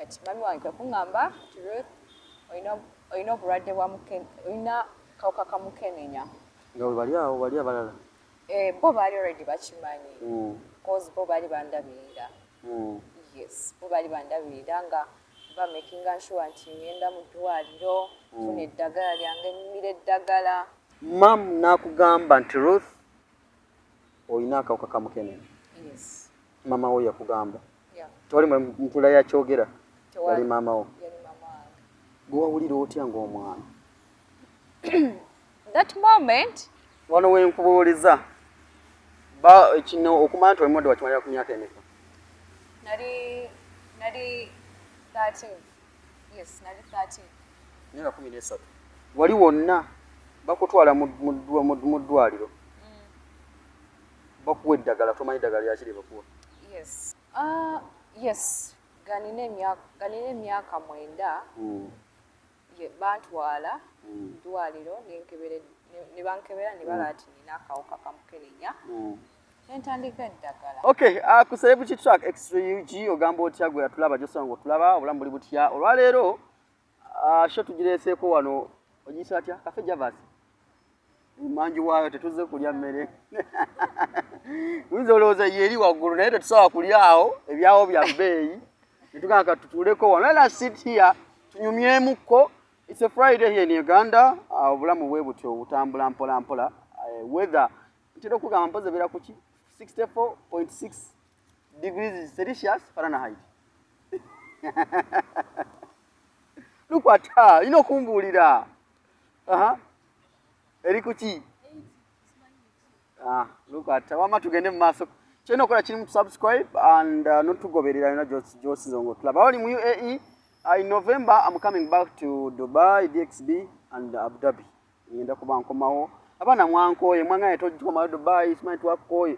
Kati mami wange kwe kuŋŋamba nti, "Ruth, olina obulwadde bwa olina kawuka ka mukenenya." Nga we bali awo bali abalala? Eh, bo baali already bakimanyi, cause bo baali bandabirira. Yes, bo baali bandabirira nga bamakinga sure nti ngenda mu ddwaliro, nfuna eddagala lyange, mmira eddagala. Mam n'akugamba nti, "Ruth, olina akawuka ka mukenenya"? Yes. Mama wo yakugamba? Yeah. Tewali mpula yakyogera? Tewali. Yali maama wo? Yali mama wange. Gwe wawulira otya ng'omwana? That moment Wano wenkubuuliza ba kino, okumanya nti olimwadde wakimalira ku myaka emeka? Nali 13. Yes, nali 13. Myaka 13. Wali wonna bakutwala mu ddwaliro, bakuwa eddagala, tomanyi eddagala lyakiri bakuwa? Yes, yes, ganina emyaka 9. Bantwala mu ddwaliro ne bankebera ne balaba nti nina akawuka kamukenenya, nentandika eddagala. Okay, ku Celebrity Track Extra UG, ogamba otya gwe atulaba gyosanga ng'otulaba? Obulamu buli butya olwaleero? Show tugireeseeko wano, ogiyisa atya? Cafe Javas emanju waayo. Tetuzze kulya mmere, oyinza olowooza yeri waggulu, naye tetusobola kulyawo, ebyawo bya bbeeyi. Netugamba ka tutuuleko wano. Let us sit here tunyumyemukko. It's a Friday here in Uganda. Obulamu bwe butyo butambula mpola mpola. Weather ntera okugamba mpozi ebeera kuki 64.6 degrees Celsius Fahrenheit. Lukwata olina okumbuulira. Aha. Eri kuki? Ah, lukwata wama tugende mu maaso. Kyolina okukola kirimu subscribe and notugoberera yona gyosiza nga otulaba. Oli mu UAE, in November I'm coming back to Dubai, DXB and Abu Dhabi. Ngenda kuba nkomawo. Abaana mwankooye, mwangaye tokomayo Dubai, simanyi twakooye.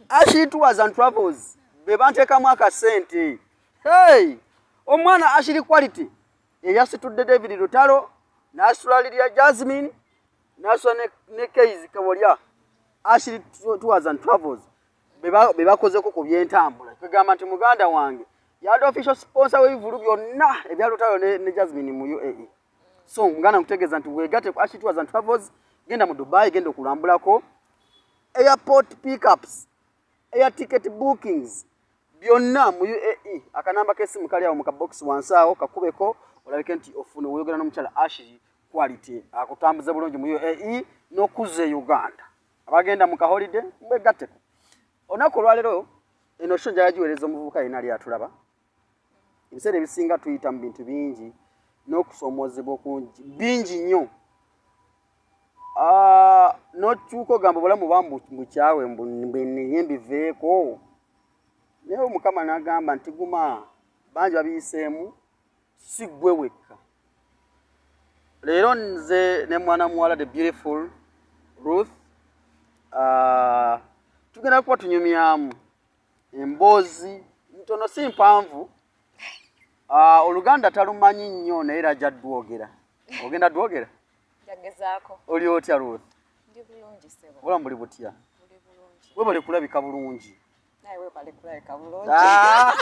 Ashley Tours and Travels be banteekamu akasente. Hey! Omwana Ashley Quality eyasitudde David Lutalo, n'asitula Lydia Jasmine, n'asitula ne Keizi Kawolya. Ashley Tours and Travels be bakozeko ku byentambula. Kwegamba nti muganda wange yali official sponsor w'ebivulu byonna ebya Lutalo ne Jasmine mu UAE. So muganda nkutegeeza nti weegatte ku Ashley Tours and Travels, genda mu Dubai, genda okulambulako, airport pickups, air ticket bookings, byonna mu UAE. Akanamba k'essimu kali awo mu kabokisi wansi awo, kakubeko olabike nti ofuna weyogera n'omukyala Ashley Quality akutambuze bulungi mu UAE n'okuzza e Uganda. Abagenda mu kaholiday mwegatteko. Olunaku olwaleero eno show njagala giweereza omuvubuka yenna ali atulaba. Ebiseera ebisinga tuyita mu bintu bingi n'okusoomoozebwa okungi bingi nnyo. Ah, n'okyuka ogamba obulamu oba mbukyawe mbwenenye mbiveeko, naye Omukama n'agamba nti guma, bangi babiyiseemu, si ggwe wekka. Leero nze ne mwana muwala the beautiful Ruth, tugenda kuba tunyumyamu emboozi ntono, si mpanvu. Oluganda talumanyi nnyo, naye era ajja dwogera. Ogenda dwogera? Njagezaako. Oli otya, Ruth? Ndi bulungi, ssebo. Obulamu buli butya? Buli bulungi. Webale kulabika bulungi. Naye webale kulabika bulungi. Ah!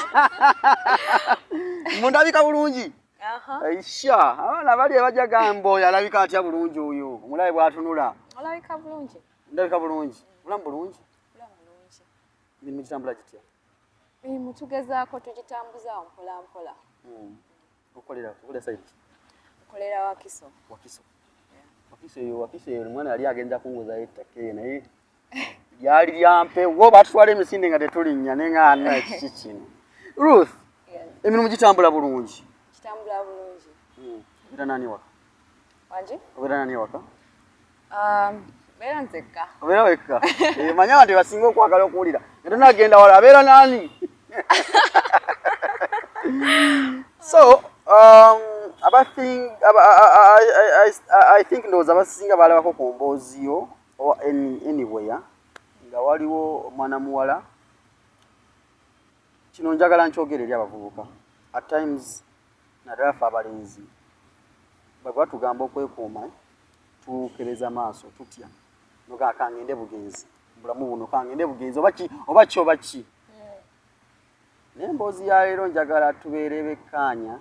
Mundabika bulungi? Aha. Aisha, abaana bali ebajja gamba oyo alabika atya bulungi, oyo omulabe bw'atunula. Olabika bulungi. Ndabika bulungi? Bulamu bulungi? Bulamu bulungi. Emirimu gitambula gitya? Emirimu tugezaako tugitambuzaawo mpola mpola. Okolera side? Nkolera Wakiso. Wakiso. Wakiso eyo, Wakiso eyo omwana yali agenza kunguzayo ettaka eyo, naye lyali lyampewo, batutwala emisinde nga tetulinnya, neŋŋaana kiki kino. Ruth, emirimu gitambula bulungi? Kitambula bulungi. Obeera nani waka? Wangi? Obeera nani waka? Beera nzekka. Obeera wekka? Eh, manyi abantu basinga okwagala okuwulira nga tonagenda wala, abeera nani. So I think ndowooza abasinga balabako ku mboozi yo or anywhere nga waliwo omwana muwala. Kino njagala nkyogere eri abavubuka. At times, naddala ffe abalenzi, bwe batugamba okwekuuma, tukebeza maaso, tutya nogaa kangende bugenzi bulamu buno, kangende bugenzi oba ki oba ki oba ki. Naye emboozi ya leero njagala tubeere bekkaanya,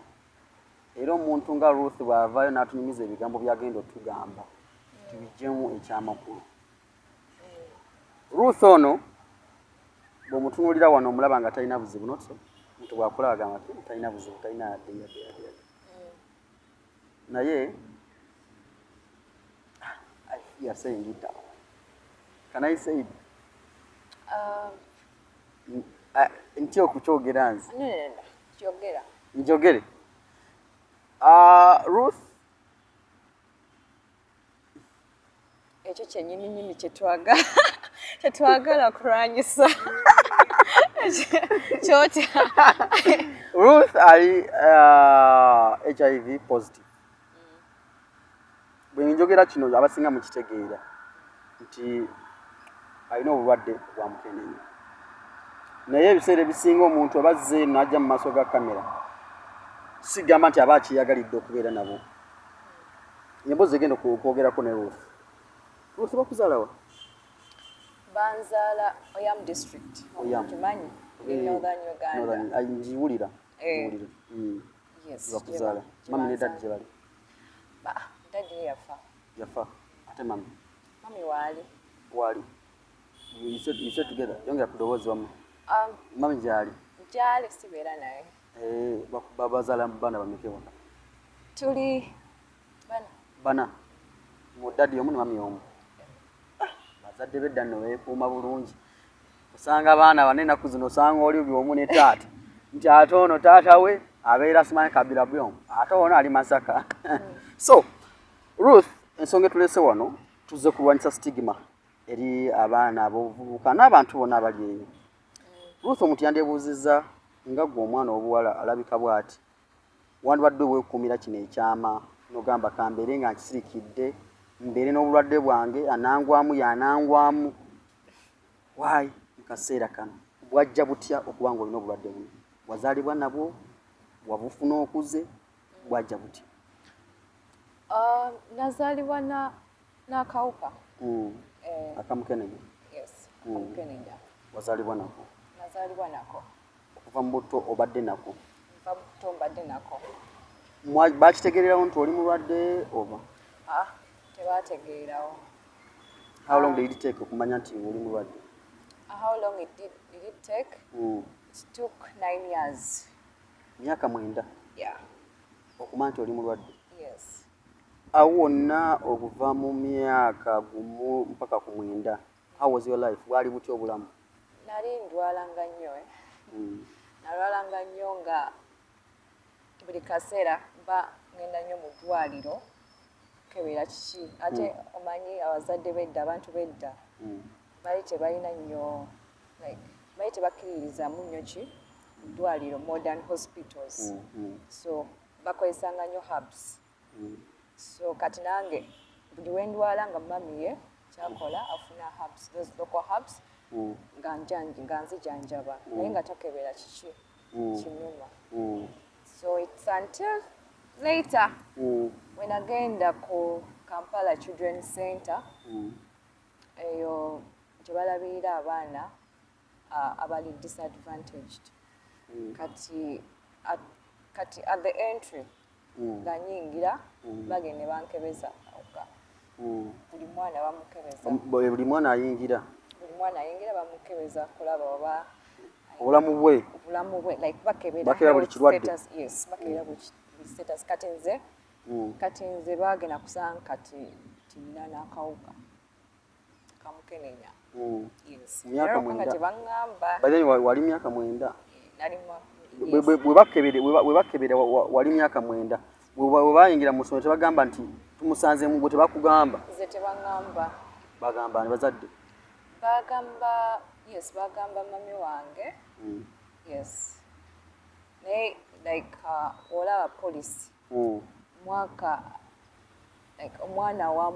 era omuntu nga Ruth bw'avaayo n'atunyumiza ebigambo by'agenda otugamba tubiggyemu ekyamakulu. Ruth ono bw'omutunuulira wano omulaba nga talina buzibu, not so? Omuntu bw'akulaba agamba nti talina buzibu, talina yadde yadde yadde yadde. Naye I fear saying it out. Can I say it? Ntya okukyogera nze. No, no, no. Kyogera. Njogere. Ruth, ekyo kyennyini nyini kyetwagala, kyetwagala kulwanyisa kyotya. Ruth ali HIV positive. Bwe njogera kino abasinga mukitegeera nti alina obulwadde bwa mukenenya, naye ebiseera ebisinga omuntu aba azze n'ajja mu maaso ga kamera sigamba nti aba akyeyagalidde okubeera nabo. Emboozi egenda okwogerako ne Ruth. Ruth, bakuzaala wa? Banzaala Oyam District. Oyam. Kimanyi in Northern Uganda. Northern, njiwulira. Eh. Njiwulira. Yes. Bakuzaala. Mami ne daddy gye bali? Daddy ye yafa. Yafa. Ate mami? Mami waali. Waali. You said together. Yongera ku ddoboozi wamu. Mami gyali? Gyali, sibeera naye. Eh, bazaala baana bameka ewaka? Tuli bana. Bana. Mu daddy omu ne mami omu. Bazadde b'edda nno beekuuma bulungi. Osanga abaana bana ennaku zino, osanga oli byomu ne taata. Nti ate ono taata we abeera simanyi Kabira byomu, ate ono ali Masaka. So, Ruth, ensonga etulese wano, tuzze kulwanyisa stigma eri abaana ab'obuvubuka n'abantu bonna abali eyo. Ruth, omuntu yandeebuuzizza nga ggwe omwana ow'obuwala alabika bw'ati, wandibadde weekuumira kino ekyama n'ogamba kambeere nga nkisirikidde, mbeere n'obulwadde bwange, anangwamu y'anangwamu. Why mu kaseera kano bwajja butya okuba ng'olina obulwadde buno? Wazaalibwa nabwo, wabufuna okuze, bwajja butya? Nazaalibwa n'akawuka. Eh, Akamukenenya? Yes, akamukenenya. Wazaalibwa nako? Nazaalibwa nako. Okuva mu buto obadde nako? Nva mu buto mbadde nako. Bakitegeererawo nti oli mulwadde oba? Ah, tebategeerawo. How long did it take okumanya nti oli mulwadde? How long did it take? It took 9 years. Myaka 9? Yeah. Okumanya nti oli mulwadde? Yes. Awo wonna okuva mu myaka 1 mpaka ku 9, how was your life? Bwali butya obulamu? Nali ndwalanga nnyo, eh. Nalwalanga nnyo nga buli kaseera mba ngenda nnyo mu ddwaliro kebeera kiki. Ate omanyi abazadde b'edda, abantu b'edda bali tebalina nnyo, like bali tebakkiririzaamu nnyo ki ddwaliro, modern hospitals. So bakozesanga nnyo herbs. So kati nange buli wendwala nga mami ye kyakola afuna herbs, those local herbs, nga njanji nga nzijanjaba, naye nga takebera kiki kinuma. So it's until later when agenda ku Kampala Children's Center, eyo gye balabirira abaana abali disadvantaged. Kati at the entry nga nyingira, bagenda ne bankebeza akawuka. Buli mwana bamukebeza. Buli mwana ayingira? Buli mwana ayingira bamukebeza kulaba oba obulamu bwe. Obulamu bwe, like bakebera Bakebera buli health kirwadde. status, yes, bakebera buli status. Kati nze bagenda kusanga kati tinina n'akawuka kamukenenya. Yes. Myaka Era okanga 9. Tebaŋŋamba. By then wali myaka 9? Nali Bwe bakebera wali myaka 9, bwe bayingira mu ssomero tebagamba nti tumusanze gwe? Tebakugamba? Nze tebaŋŋamba. Bagamba ni bazadde? Bagamba, yes, bagamba mami wange. Yes, naye like olaba policy mwaka like omwana wa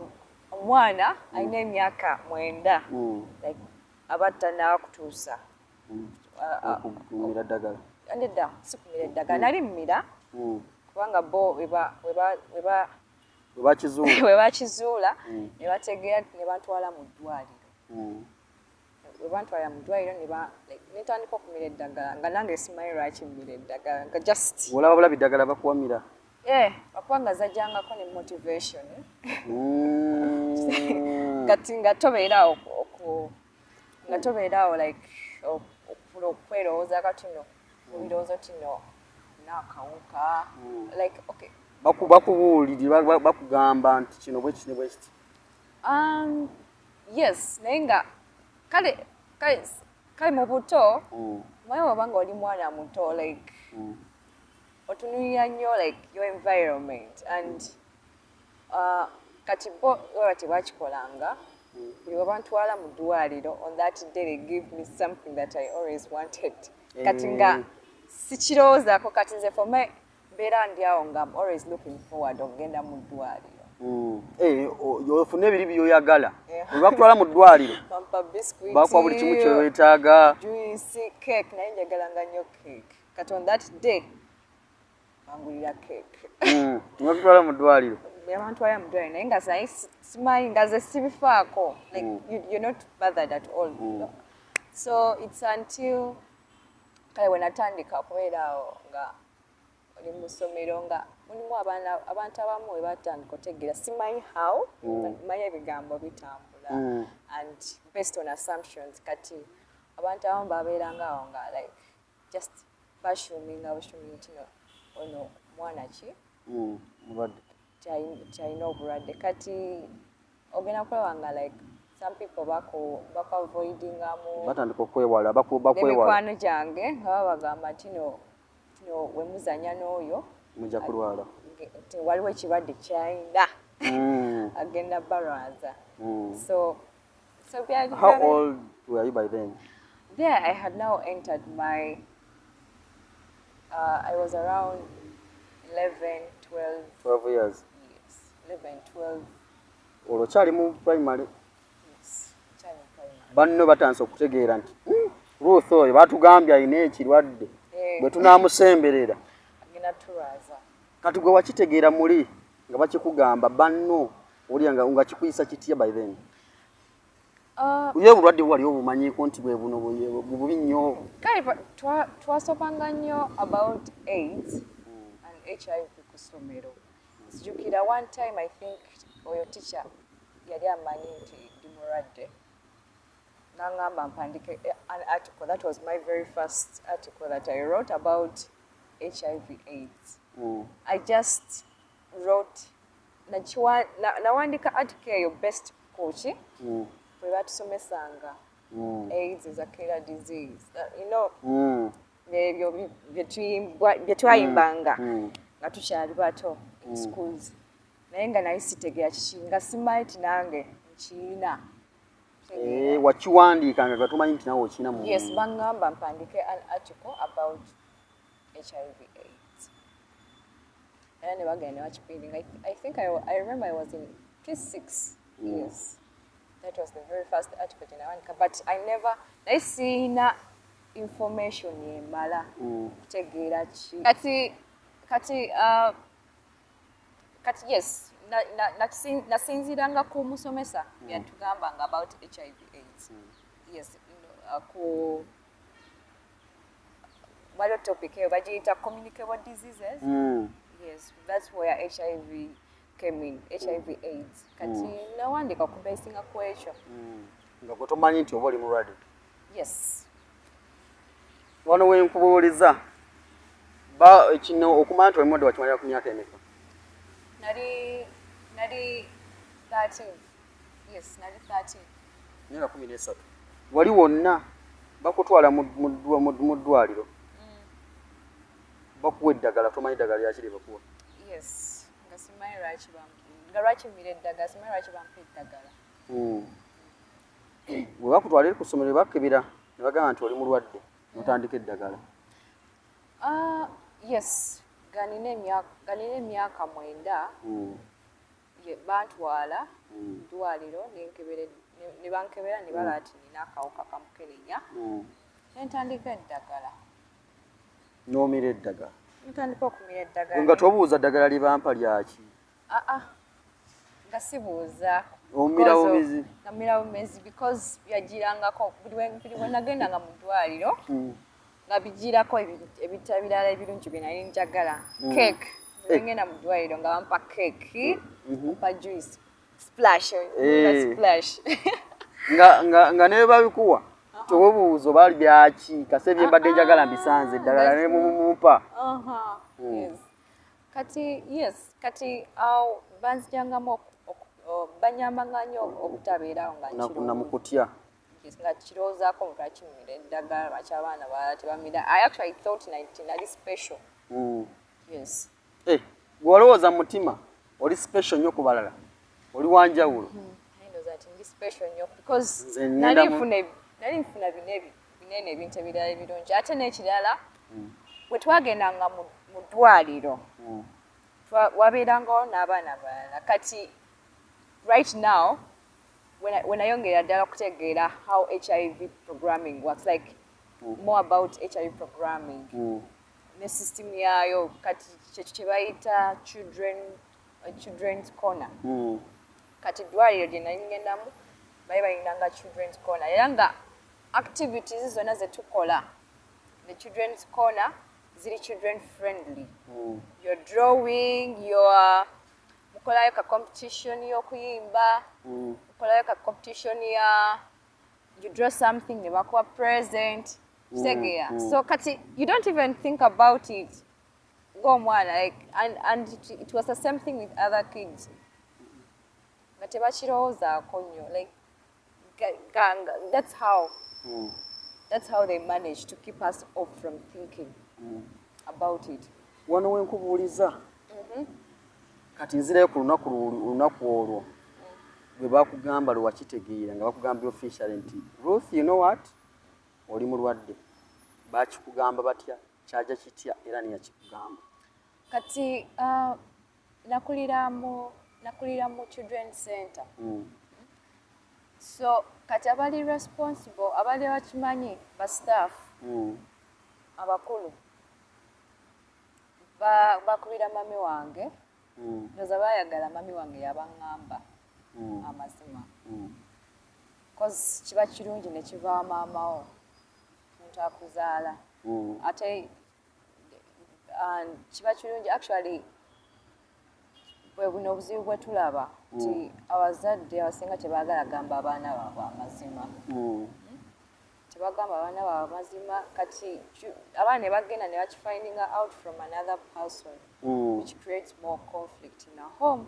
omwana alina emyaka 9, like aba tannaba kutuusa Okumira ddagala? Nedda, si kumira eddagala. Nali mmira kubanga bo weba Bwe bakizuula. We bakizuula ne bategeera ne bantwala mu ddwaliro. Ne We bantwala mu ddwaliro ne like, netandika okumira eddagala nga nange simanyi lwaki mmira eddagala, nga just Olaba bulabi ddagala bakuwamira. Eh, okuba zajjangako ne motivation, eh. Kati nga tobeeraawo nga tobeeraawo like okwerowooza kati no mu birowoozo tino n'akawuka, like okay. Bakubuulirira, bakugamba nti kino bwe kiti ne bwe kiti. Yes, naye nga kale mu buto, omanyi oba nga oli mwana muto, like otunulira nnyo like your environment and kati bo baba tebakikolanga. Buli we bantwala mu ddwaliro, on that day they give me something that I always wanted. Kati nga sikirowoozaako. Kati nze for me mbeera ndi awo nga I'm always looking forward okugenda mu ddwaliro. Eh, ofune ebiri byoyagala. Bwe bakutwala mu ddwaliro, bampa biscuit, bakuwa buli kimu kyeweetaaga. Juice, cake, naye njagalanga nnyo cake. Kati on that day bangulira cake. Bakutwala mu ddwaliro. Bantwala mu ddwaliro, naye nga naye simanyi, nga ze sibifaako, like you're not bothered at all. So it's until kale we natandika okubeera awo nga oli mu ssomero, nga mulimu abaana, abantu abamu we batandika otegeera, simanyi how, manyi ebigambo bitambula and based on assumptions. Kati abantu abamu babeeranga awo nga like just bashuminga bushuminga nti no, ono mwana ki? Mulwadde. Kyalina obulwadde. Kati ogenda kulaba nga like some people bakuavoidingamu. Batandika okwewala, bakwewala. N'emikwano gyange nga babagamba nti no, no wemuzanya n'oyo mujja kulwala. Nti waliwo ekirwadde kyalina, agenda balwaza. So How old were you by then? There I had now entered my I was around 11, 12. 12 years. Yes, 11, 12. Olwo kyali mu primary? Yes, kyali mu primary. Banno batandise okutegeera nti, Ruth oyo batugambye alina ekirwadde, Eh. bwe tunaamusemberera agenda tulwaza. Kati gwe wakitegeera muli nga bakikugamba banno, olya nga kikuyisa kitya by then? Ye obulwadde bwali obumanyiiko nti bwe buno bubi nnyo? Kale twasomanga nnyo about AIDS and HIV ku ssomero. Nzijukira one time, I think oyo teacher yali amanyi nti ndi mulwadde, n'aŋŋamba mpandike an article. That was my very first article that I wrote about HIV AIDS. I just wrote, nawandika article eyo based kuki bwe batusomesanga AIDS is a killer disease, ebyo bye twayimbanga nga tukyali bato in schools, naye nga naye sitegeera kiki, nga simanyi ti nange nkiina. Eh, wakiwandiika nga tumanyi nti nawe okirina mu Yes, baŋŋamba mpandike an article about HIV AIDS, era ne bagenda ne bakiprintinga. I think I remember I was in P6. Yes, that was the very first article gye nawandika, but I never, naye siina information emala kutegeera ki. Kati yes, nasinziiranga ku musomesa byatugambanga about HIV AIDS. Yes, ku waliwo topic eyo bagiyita communicable diseases. Yes, that's where HIV came in, HIV AIDS. Kati nawandika kubesinga ku ekyo. Nga gwe tomanyi nti oba oli mulwadde? Yes. Wano wenkubuuliza ba kino, okumanya nti oli mulwadde wakimanyira ku myaka emeka? Nali 13. Yes, nali 13. Myaka 13. Wali wonna bakutwala mu ddwaliro, bakuwa eddagala, tomanyi eddagala lyakiri bakuwa? Yes, nga simanyi lwaki nga lwaki mmira eddagala, simanyi lwaki bampa eddagala. Bwe bakutwala eri ku ssomero, bakebera ne bagamba nti oli mulwadde, notandika eddagala? Ah, yes, nga nina emyaka 9. Bantwala ddwaliro ne bankebera ne balaba nti nina akawuka kamukenenya, nentandika eddagala. N'omira eddagala? Ntandika okumira eddagala. Nga tobuuza ddagala libampa lyaki? Aa, nga sibuuza. Omira bumizi. Namira bumezi because byagirangako buli we nagendanga mu ddwaliro nga bigirako ebintu ebirala ebirungi bye nali njagala. Cake. Bwe ngenda mu ddwaliro nga bampa cake, bampa juice, splash, splash. Nga ne babikuwa tewebuuza oba byaki, kase bye mbadde njagala mbisanze, eddagala ne mumumpa. Yes. Kati yes, kati awo banzijangamu, banyambanga nnyo obutabeerawo nga namukutya. Yes, nga kirowoozaako lwaki mmira eddagala, lwaki abaana balala tebamira. I actually thought nti nali special. Yes. Eh, gwe walowooza mu mutima oli special nnyo ku balala, oli wanjawulo. Naye ndowooza nti ndi special nnyo because Nze ngenda nali nfuna binene ebintu ebirala ebirungi. Ate n'ekirala, bwe twagendanga mu ddwaliro, wabeerangawo n'abaana balala. Kati right now when nayongera ddala okutegeera how HIV programming works, like more about HIV programming ne system yaayo, kati kyekyo kye bayita children's corner. Kati eddwaliro gye nali ngendamu bali balinanga children's corner, era nga activities zonna zetukola the children's corner ziri children friendly. You're drawing, you're mukolayo ka competition y'okuyimba, mukolayo ka competition ya you draw something ne bakuwa present, kitegeera? So kati you don't even think about it ng'omwana, like and it was the same thing with other kids nga tebakirowoozaako nnyo, like that's how they managed to keep us off from thinking about it. Wano wenkubuuliza, kati nzirayo ku lunaku olwo lwe bakugamba, lwe wakitegeera nga bakugambye officially nti, "Ruth, you know what, oli mulwadde." Bakikugamba batya? Kyaja kitya era neyakikugamba? Kati nakulira mu children center. So kati abali responsible, abali bakimanyi, ba staff abakulu bakubira mami wange. Ndowooza baayagala mami wange yabaŋŋamba amazima, cause kiba kirungi ne kiva maamawo, omuntu akuzaala. Ate and kiba kirungi actually, bwe buno obuzibu bwe tulaba nti abazadde abasinga tebaagala gamba abaana baabwe amazima. Tebagamba abaana baabwe amazima. Kati abaana ne bagenda ne bakifindinga out from another person, which creates more conflict in a home.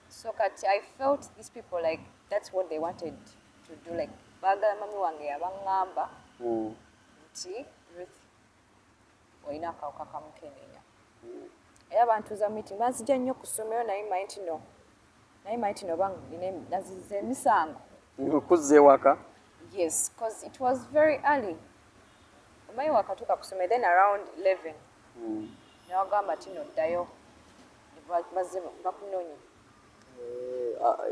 So kati I felt these people, like that's what they wanted to do, like baagala mami wange yabaŋŋamba nti, "Ruth, olina akawuka kamukenenya." Era bantuuza meeting, banzija nnyo ku ssomero, naye manyi nti no oba naziza emisango. Kuzza ewaka. Yes, cause it was very early. Omanyi wakatuuka ku ssomero, then around 11 newagamba ti noddayo, bazze bakunonye.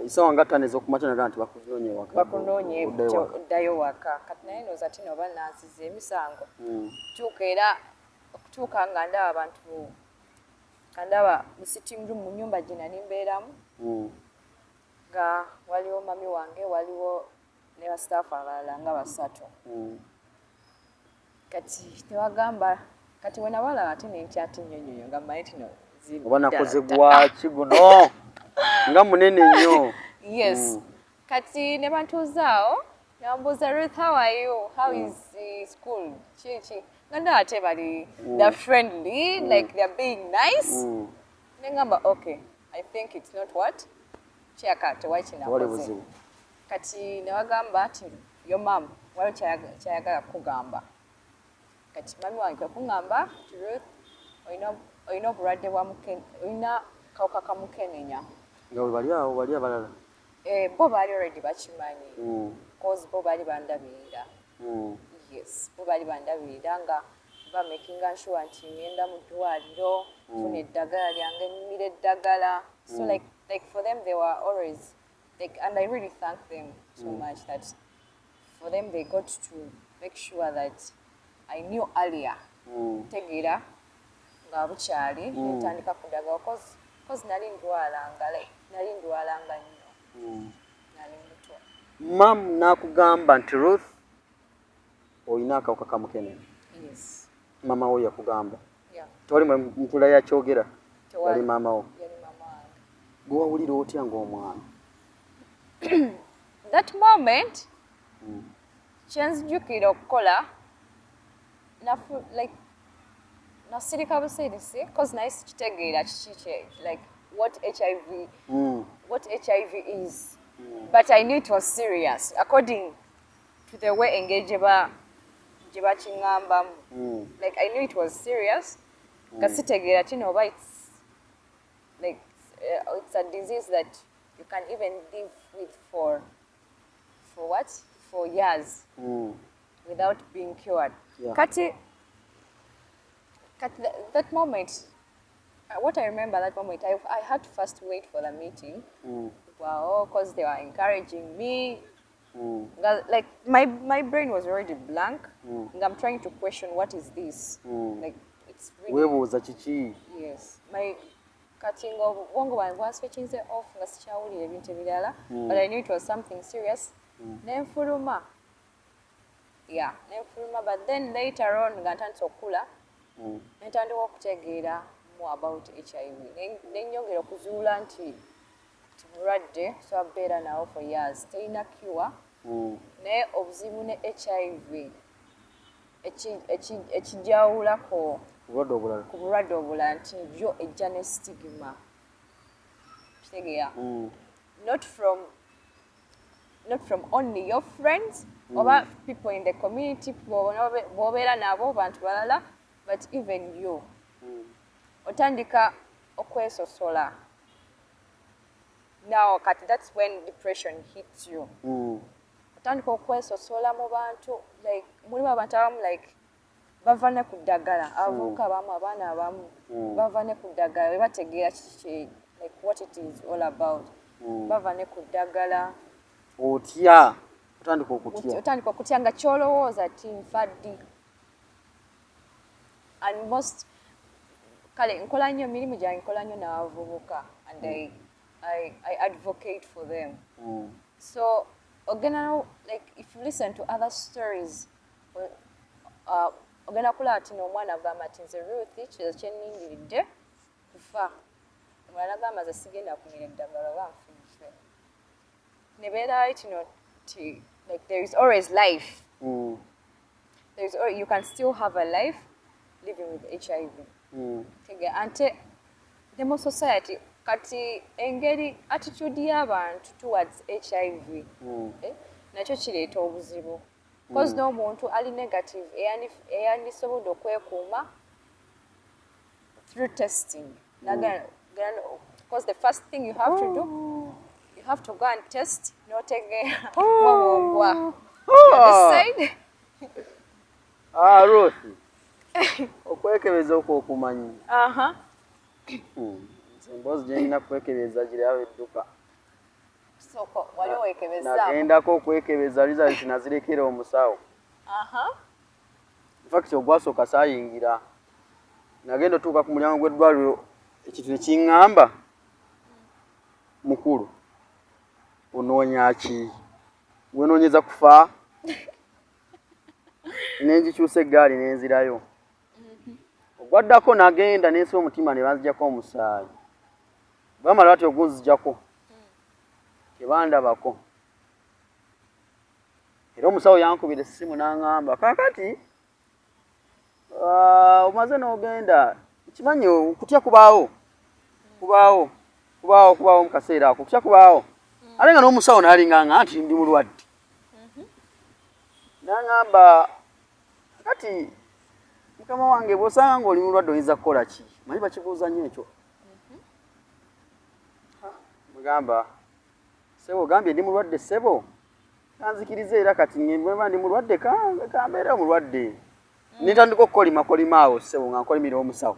Essaawa nga 5 ez'okumakya nagaa nti bakunonye ewaka. Bakunoonye. Oddayo waka. Oddayo waka. Kati naye ndowooza ti noba nansiza emisango. Tuuka era okutuuka nga ndaba abantu, nga ndaba mu sitting room mu nyumba gye nali mbeeramu, nga waliwo mami wange, waliwo ne basitaafu abalala nga basatu. Kati tewagamba, kati we nabalaba ate nentya ate nnyo nnyo, nga mmanyi ti no Oba nakoze gwaki guno nga munene nnyo? Yes. Kati ne bantuuzaawo ne bambuuza, "Ruth, how are you? How is school?" Ki nga ndaba ate bali, they're friendly, like they're being nice. Ne ngamba, "Okay, I think it's not what kyaka, tewali Tewali kinakoze." buzibu. Kati ne bagamba nti, "Your mum waliwo kyayagala kugamba." Kati mami wange kwe kuŋŋamba nti, "Ruth, olina obulwadde bwa olina kawuka kamukenenya." Nga bwe bali awo bali abalala? Eh, bo baali already bakimanyi, cause bo baali bandabirira. Yes, bo baali bandabirira nga bamakinga sure nti ngenda mu ddwaliro, nfuna eddagala lyange, mmira eddagala. So like for them they were always like, and I really thank them so much that for them they got to make sure that I knew earlier, ntegeera nga bukyali, ntandika ku ddagala, cause nali ndwalanga, like nali ndwalanga nnyo. Nga ndi muto. Mam n'akugamba nti, "Ruth, olina akawuka ka mukenenya." Yes. Mama wo yakugamba? Yeah. Tewali mutula yakyogera? Tewali. Yali maama wo? Yali mama wange. Gwe wawulira otya ng'omwana? That moment, kyenzijukira okukola nafu like nasirika busirisi, 'cause naye sikitegeera kiki kye, like what HIV, what HIV is, but I knew it was serious according to the way engeri gye bakiŋŋambamu. Like, I knew it was serious nga sitegeera kino oba it's like it's a disease that you can even live with for what, for years without being cured. Kati that moment, what I remember, that moment, I had to first wait for the meeting. Wow, because they were encouraging me. Like my brain was already blank. And I'm trying to question, what is this? Like, it's really Weebuuza kiki? Yes. My kati nga obwongo bwange bwaswitchinze off nga sikyawulira ebintu ebirala, but I knew it was something serious. Nenfuluma, yeah, nenfuluma. But then later on nga ntandise okukula, nentandika okutegeera more about HIV. Nenyongera okuzuula nti bulwadde so beera nawo for years, terina cure. Naye obuzibu ne HIV ekijawulako Obulwadde obulala ku bulwadde obulala nti yo ejja ne stigma, kitegeera? Not from only your friends oba people in the community, people b'obeera nabo, bantu balala, but even you otandika okwesosola. Now kati that's when depression hits you. Otandika okwesosola mu bantu, like mulimu abantu abamu like bava ne ku ddagala, abavubuka abamu, abaana abamu bava ne ku ddagala bwe bategeera kiki, like what it is all about. Bava ne ku ddagala. Otya, otandika okutya. Otandika okutya nga kyolowooza ti nfa ddi. And most, kale nkola nnyo emirimu gyange, nkola nnyo n'abavubuka and I advocate for them. So ogenda, like if you listen to other stories, ogenda kulaba ti n'omwana agamba nti, "Nze Ruth, kizo kyennindiridde kufa." Omulala agamba, "Nze sigenda kumira eddagala oba nfunfe." Ne beerayo kino ti like there is always life. You can still have a life living with HIV. Tege ante ne mu society kati engeri attitude y'abantu towards HIV, eh, nakyo kireeta obuzibu, 'cause n'omuntu ali negative eyandisobodde okwekuuma through testing, because the first thing you have to do, you have to go and test n'otegeera wabwogwa this side. Ah, Ruth, okwekebeza okwo okumanyi? Aha. Nze emboozi gye nina kwekebeza giraba edduka. Soko wali owekebezaako? Nagendako okwekebeza, results nazirekera omusawo. In fact, ogwasooka saayingira, nagenda otuuka ku mulyango gw'eddwaliro, ekintu ne kiŋŋamba, "Mukulu, onoonya ki? Wenoonyeza kufa?" Nengikyusa eggaali nenzirayo. Ogwaddako nagenda nensiba omutima ne banzigyako omusaayi. Bamala bati ogunzigyako, tebandabako. Era omusawo yankubira essimu n'aŋŋamba, "Kaakati omaze n'ogenda, kimanyi okutya kubaawo, kubaawo, kubaawo, kubaawo mu kaseera ako, okutya kubaawo." Ate nga n'omusawo n'alinganga nti ndi mulwadde, n'aŋŋamba, "Kati mukama wange, bw'osanga ng'oli mulwadde oyinza kukola ki?" Manyi bakibuuza nnyo ekyo. Mugamba, "Ssebo, ogambye ndi mulwadde, ssebo, kanzikirize era kati bwemba ndi mulwadde, kambeere omulwadde." Nentandika okukolimakolima awo, ssebo, nga nkolimira omusawo.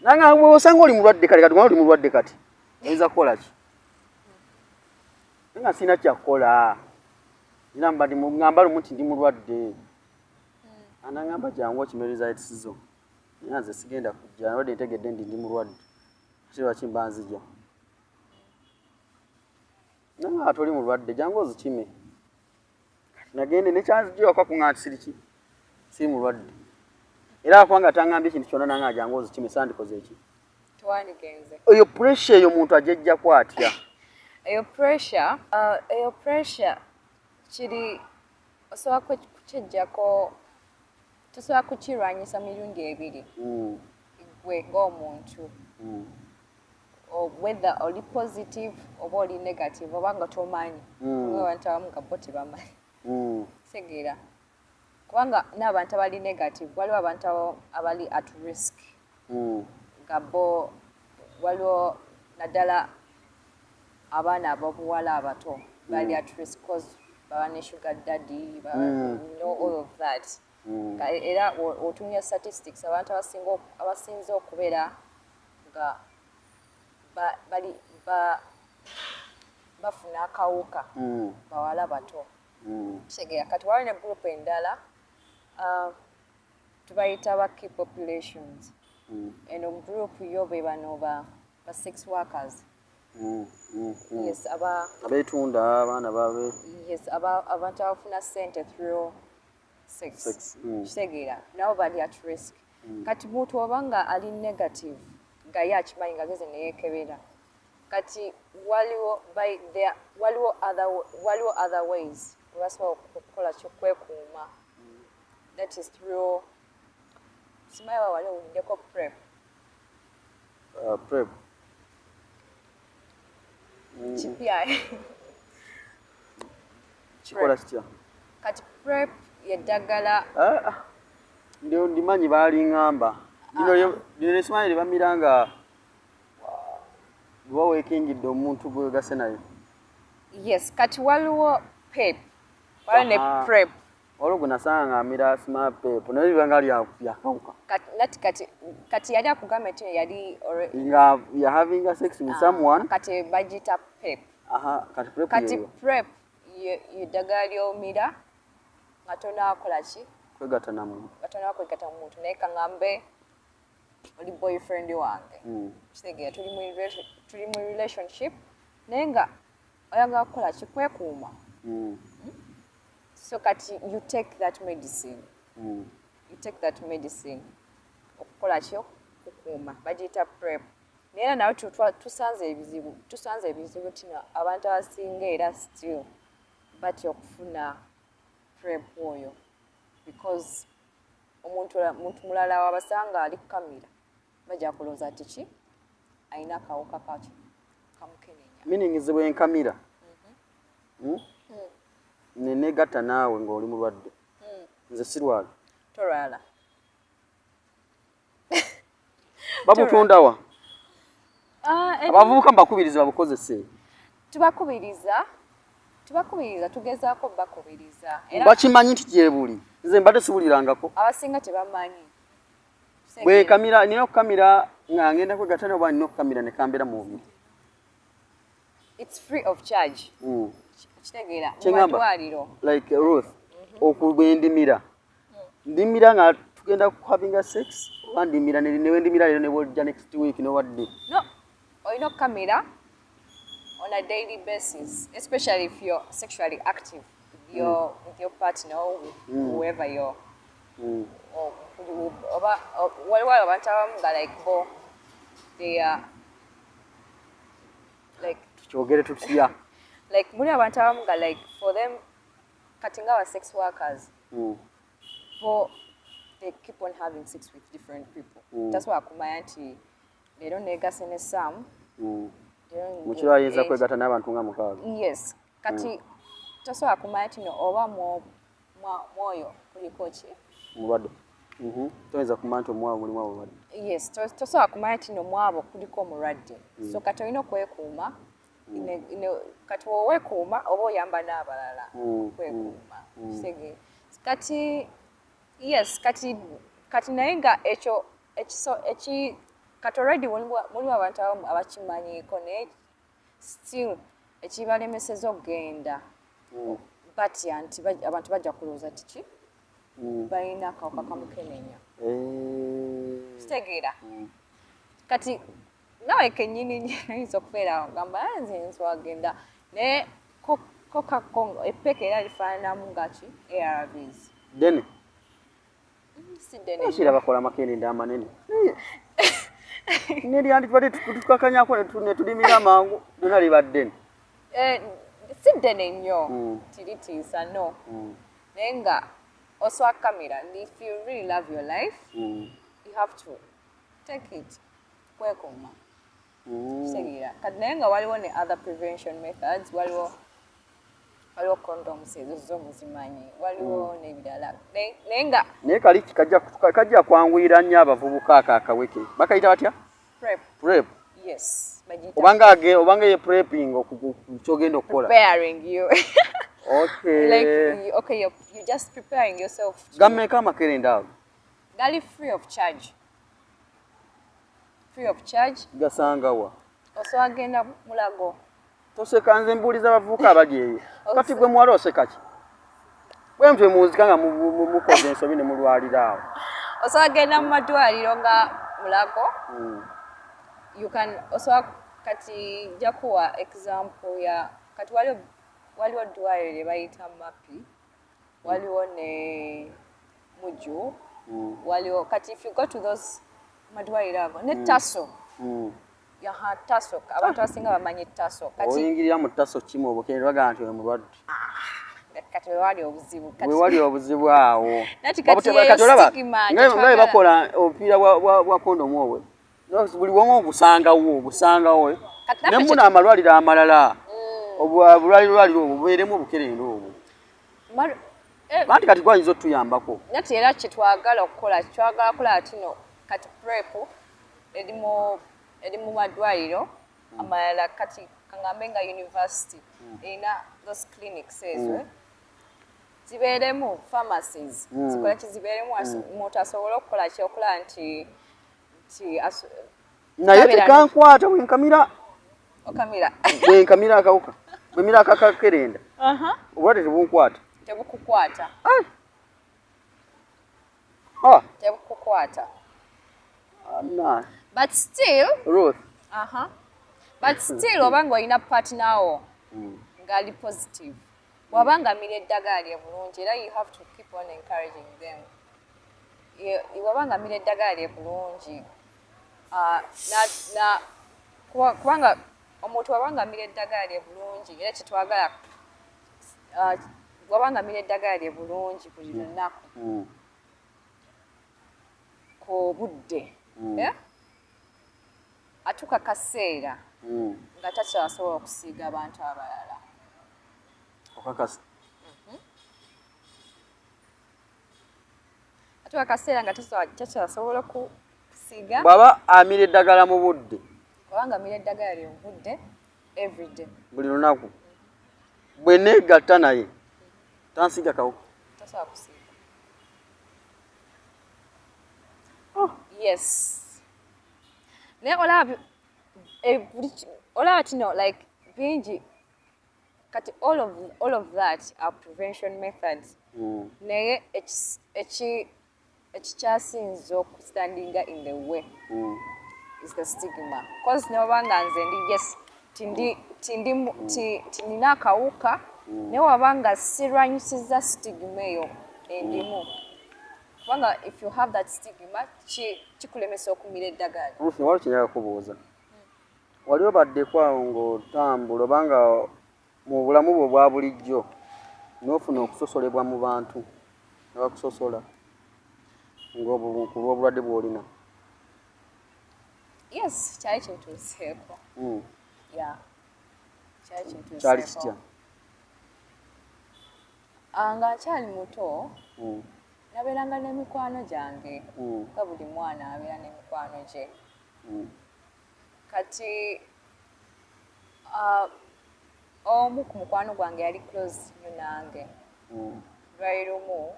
Nanga bw'osanga oli mulwadde, kale kati oli mulwadde, kati oyinza kukola ki? Nga sirina kyakukola, namba ŋŋamba lumu nti ndi mulwadde. Anaŋŋamba, "Jangu okime results zo." Naye nze sigenda kujja, already ntegedde nti ndi mulwadde, ate lwaki mba nzija? Nanga toli mulwadde, jangu ozikime. Kati nagende nekyanzijjako kuŋŋa nti siriki, siri mulwadde, era kubanga tangambye ekintu kyonna, nanga jangu ozikime, sandikoze eki? Twandigenze. Eyo pressure eyo omuntu ajejjako atya? Eyo pressure kiri osobola kukyejjako, tosobola kukirwanyisa mirundi ebiri. Gwe ng'omuntu, whether oli positive oba oli negative oba nga tomanyi. Abantu abamu nga bo tebamanyi. Tegeera, kubanga n'abantu abali negative, waliwo abantu abali at risk nga bo waliwo, naddala abaana ab'obuwala abato bali at risk cause baba ne sugar daddy, baba, all of that. Era otunya statistics, abantu abasinze okubeera nga bali bafuna akawuka bawala bato. Kitegeera, kati waliwo ne group endala, tubayita ba key populations. Eno group yo be bano ba sex workers. Yes, aba Abeetunda abaana babe. Yes, abantu abafuna sente through sex. Sex. Kitegeera, nabo bali at risk. Kati muntu oba nga ali negative, nga ye akimanyi, nga geze neyeekebera, kati waliwo by there waliwo other ways webasobola okukola kyokwekuuma, that is through, simanyi wa wali owuliddeko PrEP? PrEP. Kipya. Kikola kitya? Kati PrEP yeddagala. Ah, ah. Ndio ndimanyi baaliŋŋamba lino lino nesimanyi lyebamira nga lwa weekingidde omuntu gwegase naye. Yes, kati waliwo PEP, waliwo ne PrEP. Waliwo gwe nasanga nga amira sima PEP, naye biba nga lyakawuka. Kati nati kati yali akugamba nti yali nga ya having sex with someone. Kati bagiyita PEP. Aha, kati PrEP Kati yeyo. PrEP yeddagala ly'omira nga tonaakola ki? Kwegatta na muntu. Nga tonakwegatta mu muntu, naye kaŋŋambe oli boyfriend wange. Kitegeera, tuli mu relationship, naye nga oyagala kukola ki? Kwekuuma. So kati you take that medicine. You take that medicine okukola ki? Okukuuma. Bagiyita PrEP, naye era nawe tusanze ebizibu tino abantu abasinga era still batya okufuna PrEP oyo because omuntu mulala wabasanga ali kukamira, bajja kulowooza nti ki, alina akawuka kaki kamukenenya. Meaning nze bwe nkamira, Nenegatta naawe ng'oli mulwadde, nze sirwala? Tolwala. Babutundawa? Ah, Abavubuka mbakubiriza babukozese. Tubakubiriza, tugezaako bakubiriza era. Bakimanyi nti gyebuli? Nze mbadde siwulirangako. Abasinga tebamanyi. Bwe nkamira, nina okukamira nga ngenda kwegatta naye oba nina okukamira ne kambeera mu mubiri? It's free of charge. Kitegeera, mu Kyeŋŋamba, malwaliro. Like Ruth, bwe ndimira, ndimira nga tugenda kuhavinga sex oba ndimira newe ndimira leero ne bwojja next week nowadde? No, olina okukamira on a daily basis, especially if you're sexually active with your partner or with whoever you're oba waliwo abantu abamu nga like bo they are like Tukyogere tutya? Like muli abantu abamu nga like for them, kati nga aba sex workers, bo they keep on having sex with different people. Tasobola kumanya nti leero negase ne Sam, leero Mukiro ayinza kwegatta n'abantu nga mukaaga. Yes, kati tosobola kumanya nti no oba mwoyo kuliko ki? Mulwadde. Toyinza kumanya nti omwawo mulimu obulwadde. Yes, tosobola kumanya nti no mwabo kuliko omulwadde. So kati olina okwekuuma. Kati woweekuuma oba oyamba n'abalala okwekuuma. Kitegeera? Kati yes, kati naye nga ekyo ekiso eki kati already mulimu abantu abamu abakimanyiiko, naye still ekibalemeseza okugenda batya nti abantu bajja kulowooza ti ki, balina akawuka kamukenenya. Kitegeera? Kati nawe kennyini ayinza okubeera awo gamba, "Ah, nze nswagenda Naye ko kako eppeke era lifaananamu nga ki ARVs. Ddene. Si ddene. Ekira bakola amakerenda amanene. Neryanditubadde tukakanyako ne tulimira mangu lyonna liba ddene. Eh, si ddene nnyo tiritiisa no. Naye nga osobola kukamira, if you really love your life, you have to take it kwekuuma. Kitegeera kati, naye nga waliwo ne other prevention methods, waliwo condoms, ezo zo muzimanyi, waliwo n'ebirala, naye nga Naye kali kajja kwanguyira nnyo abavubuka ako akaweke bakayita batya? PrEP. PrEP. Yes, bagiyita Obanga ye prepping kyogenda okukola. Preparing you. Okay. Like okay, you're just preparing yourself to Gammeka amakerenda ago? Gali free of charge, free of charge. Gasangawa? Osobola genda Mulago. Toseka, nze mbuuliza abavubuka abali eyo. Kati gwe muwala oseka ki? Bwe mutwe munzika nga mukoze ensobi ne mulwalira awo. Osobola genda mu madwaliro nga Mulago. You can osobola, kati nja kuwa example ya kati waliwo ddwaliro lye bayita Mapi, waliwo ne Muju, waliwo kati if you go to those madwaliro ago ne Taso. Yaha, Taso, abantu abasinga bamanyi Taso kati. Oyingirira mu Taso kimu obukende bagamba nti oyo mulwadde. Kati wewali obuzibu kati. Wewali obuzibu awo. Nati kati Kati yeyo olaba stigma nga bwe gyetwagala. bakola obupiira bwa kondomu obwe, buli wamu obusangawo. Kati Ne naffe muna amalwaliro amalala, obulwaliro lwaliro obwo bubeeremu obukerenda obwo. Anti kati gwayinza otuyambako. Nati era kyetwagala okukola, twagala kulaba tino kati PrEP eri mu madwaliro amalala. Kati kaŋŋambe nga university erina those clinics ezo, zibeeremu pharmacies, zikola ki, zibeeremu omuntu asobole okukola ki, okulaba nti Naye tabeera tekankwata bwenkamira. Okamira? Bwenkamira akawuka, bwemira akakakerenda, obulwadde tebunkwata. Tebukukwata. Ah, Tebukukwata. Na But still Ruth. But still oba ng'olina partner wo ng'ali positive, bw'aba nga amira eddagala lye bulungi, era you have to keep on encouraging them. Bw'aba nga amira eddagala lye bulungi, ah, kubanga omuntu bw'aba nga amira eddagala lye bulungi, era kyetwagala, ah, bw'aba nga amira eddagala lye bulungi buli lunaku ku budde, eh? Atuuka kaseera nga takyasobola okusiiga abantu abalala. Okakasa? Atuuka kaseera nga takyasobola kusiiga. Bw'aba amira eddagala mu budde. Kubanga amira eddagala lye mu budde everyday. Buli lunaku, bwe neegatta naye tansiiga kawuka? Tasobola kusiiga. Yes, naye olaba olaba kino like bingi kati all of that are prevention methods, naye ekikyasinze okustandinga in the way is the stigma, cause neoba nga nze ndi, yes, tindi tindi tinina akawuka, naye waba nga sirwanyisiza stigma eyo endimu, kubanga if you have that stigma kikulemesa okumira eddagala. Ruth, waliwo kyenjagala kubuuza. Wali obaddeko awo ng'otambula obanga mu bulamu bwo obwa bulijjo n'ofuna okusosolebwa mu bantu ne bakusosola ku lw'obulwadde bw'olina? Yes, kyali kintuuseeko. Yeah, kyali kintuuseeko. Kyali kitya? Ah, nga nkyali muto, nabeeranga n'emikwano gyange, nga buli mwana abeera n'emikwano gye. Kati ah, omu ku mukwano gwange yali close nnyo nange. Lwali lumu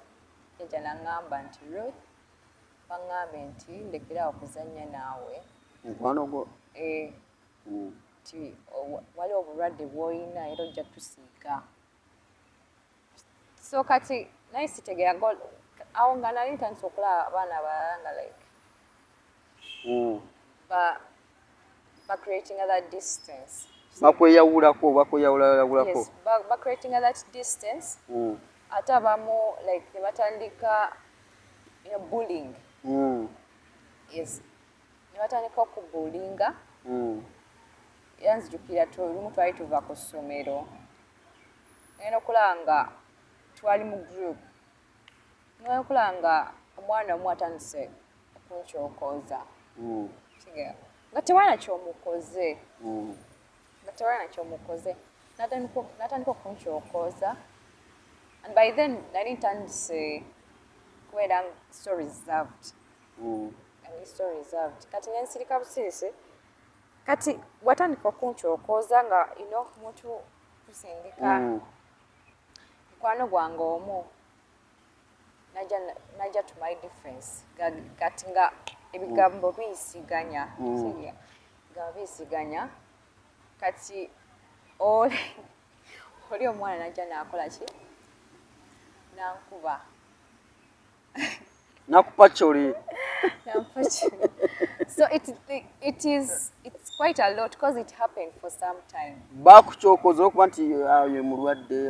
yajja naŋŋamba nti, "Ruth, baŋŋambe nti ndekerawo okuzannya naawe." Mukwano gwo? Eh, nti waliwo obulwadde bw'olina era ojja tusiiga. So kati naye sitegeera awo nga nali ntandise okulaba abaana abalala nga like ba creating that distance. Bakweyawulako, bakweyawulayawulako. Yes, ba creating that distance. Ate abamu like ne batandika bullying. Yes, ne batandika okubullyinga. Era nzijukira lumu twali tuva ku ssomero, ngenda okulaba nga twali mu group, ngenda okulaba nga omwana omu atandise okunkyokooza. Kitegeera? Nga tewalina kyomukoze. Nga tewalina kyomukoze, n'atandika okunkyokooza, and by then nali ntandise kubeera so reserved. Nali so reserved. Kati nensirika busirisi. Kati watandika okunkyokooza nga muntu kusindika. Mukwano gwange omu najja to my defense. Kati nga ebigambo biyisiganya. Kitegeera? Nga biyisiganya. Kati oli omwana najja nakola ki, nankuba. Nakupa kyoli. Nampa kyoli. So it's quite a lot because it happened for some time. Bakukyokoza okuba nti ye mulwadde,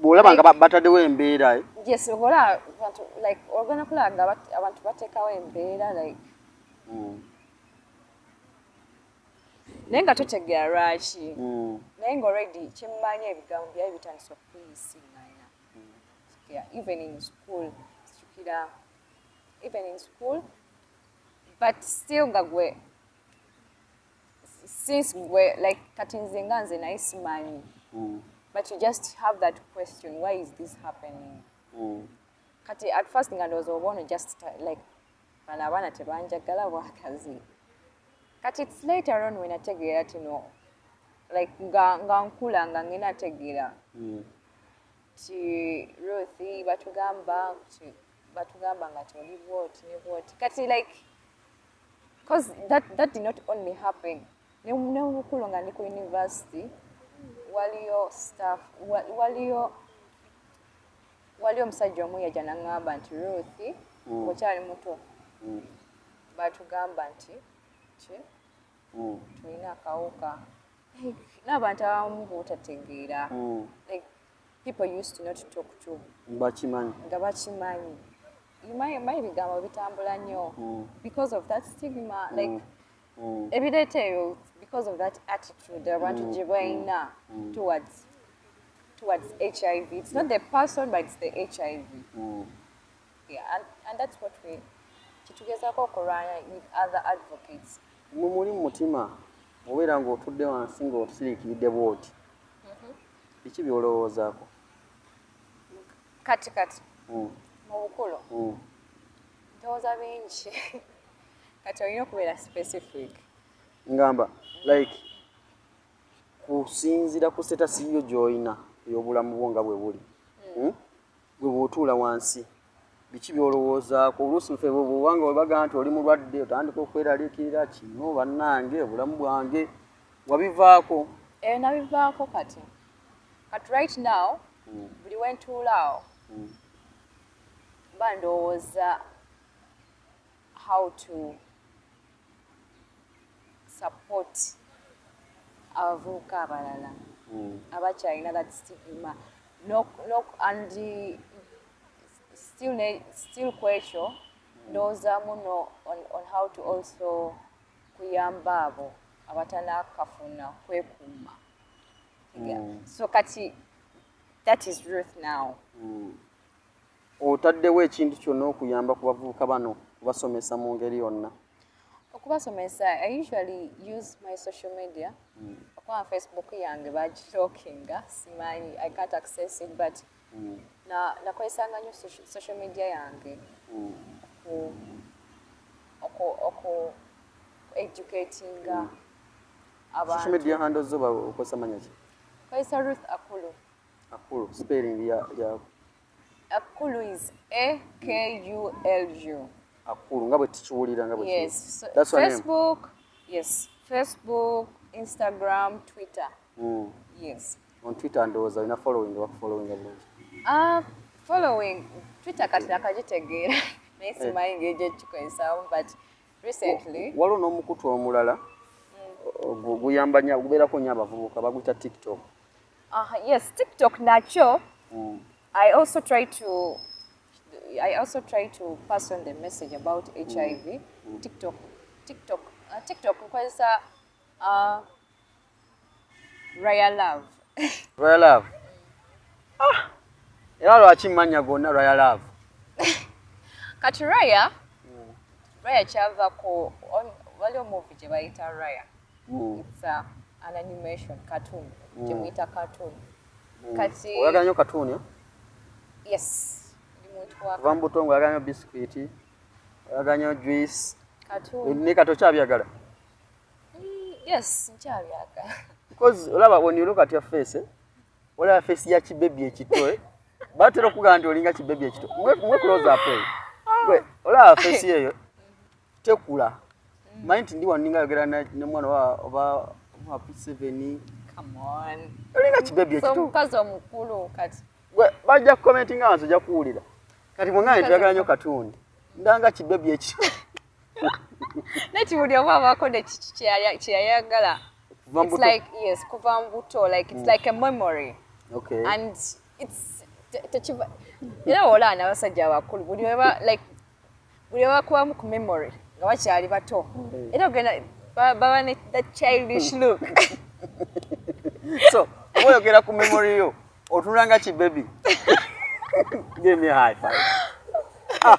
bw'olaba nga bataddewo embeera, eh? Yes, olaba abantu like ogenda kulaba nga abantu bateekawo embeera like naye nga totegeera lwaki. Naye nga already kyemmanyi, ebigambo byali bitandise okuyisinganya. Yeah, even in school, sijukira, even in school, but still nga gwe since gwe like kati nze nga nze naye simanyi, but you just have that question, why is this happening? Kati at first nga ndowooza oba ono just like bano abaana tebanjagala bwakazi. Kati it's later on when nategeera tino like nga nkula nga ngenda ntegeera ti Ruth batugamba nga toli bwoti ne bwoti. Kati like cause that did not only happen ne mu bukulu nga ndi ku university, waliyo staff waliyo omusajja omu yajja naŋŋamba nti Ruth, ng'okyali muto, batugamba nti ki tulina akawuka. Like, n'abantu abamu butategeera. Like people used to not talk to. Bakimanyi. Nga bakimanyi. Manyi ebigambo bitambula nnyo because of that stigma, like ebireeta ebyo because of that attitude abantu gye balina towards HIV. It's not the person, but it's the HIV. Yeah, and that's what we kitugezaako okulwana with other advocates. Mwe muli mu mutima obeera ng'otudde wansi ng'osiriikiridde bw'oti, biki by'olowoozaako? Kati mu bukulu ndowooza bingi. Kati olina okubeera specific. Ngamba like kusinziira ku status yo gy'olina ey'obulamu bwo nga bwe buli. Gwe bw'otuula wansi, biki by'olowoozaako? Oluusi nfe bwobanga webagamba nti oli mulwadde, otandika okweraliikirira kino, bannange, obulamu bwange wabivaako? Eyo nabivaako kati. Kati right now buli wentuula awo mba ndowooza how to support abavubuka abalala abakyalina that stigma no, and still kwekyo ndowoozamu no on how to also kuyamba abo abatanakafuna kwekuuma. Yeah. So kati that is Ruth now. Otaddewo ekintu kyonna okuyamba ku bavubuka bano, kubasomesa mu ngeri yonna? Okubasomesa, I usually use my social media. Okuba Facebook yange bagilockinga, simanyi, I can't access it, but na nakozesanga nnyo social media yange oku educatinga Social abantu. media handles zo okozesa manya ki? Kozesa Ruth Akulu. Akulu, spelling ya? Akulu is A K U L U. Akulu nga bwe tukiwulira nga bwe kiri. Yes, so That's your name? Facebook, yes, Facebook, Instagram, Twitter. Yes. On Twitter ndowooza olina following, bakufollowinga bulungi? Following Twitter kati nakagitegeera, naye simanyi ngeri gyekikozesaamu, but recently Waliwo n'omukutu omulala. Guyamba nnyo, gubeerako nnyo abavubuka, baguyita TikTok. Yes, TikTok nakyo. I also try to pass on the message about HIV. TikTok nkozesa Raya Love. Raya Love. Ah! Era lwaki mmanya gonna Raya Love? Kati Raya, Raya kyava ku waliwo movie gye bayita Raya. It's an animation cartoon. Gye muyita cartoon. Kati Oyagala nnyo cartoon, eh? Yes. Ndi muntu wa Kuva mu buto nga oyagala nnyo biscuit, oyagala nnyo juice. Cartoon. Ne kati okyabyagala? Yes, nkyabyagala. Because olaba, when you look at your face, eh? Olaba face ya kibebi ekito, eh? Batera okugamba nti olinga kibebi ekito. Mwe close up, eh? Gwe olaba face eyo tekula. Manyi nti ndi wano ninga yogera ne mwana wa oba P7. Come on. Olinga kibebi So ekito. omukazi omukulu kati. Gwe bajja kucommentinga wansi, ojja kuwulira. Kati bwe nti oyagala nnyo cartoon. Ndanga kibebi ekito. Neti buli omu abaako ne kiki kyeyayagala. Kuva mu It's buto. like, yes, kuva mu buto, like it's like a memory. And it's tekiva era olaba n'abasajja abakulu buli weba like buli webakubamu ku memory nga bakyali bato, era ogenda baba ne that childish look. So, oba oyogera ku memory yo, otunula nga kibebi. Give me a high five. Ah,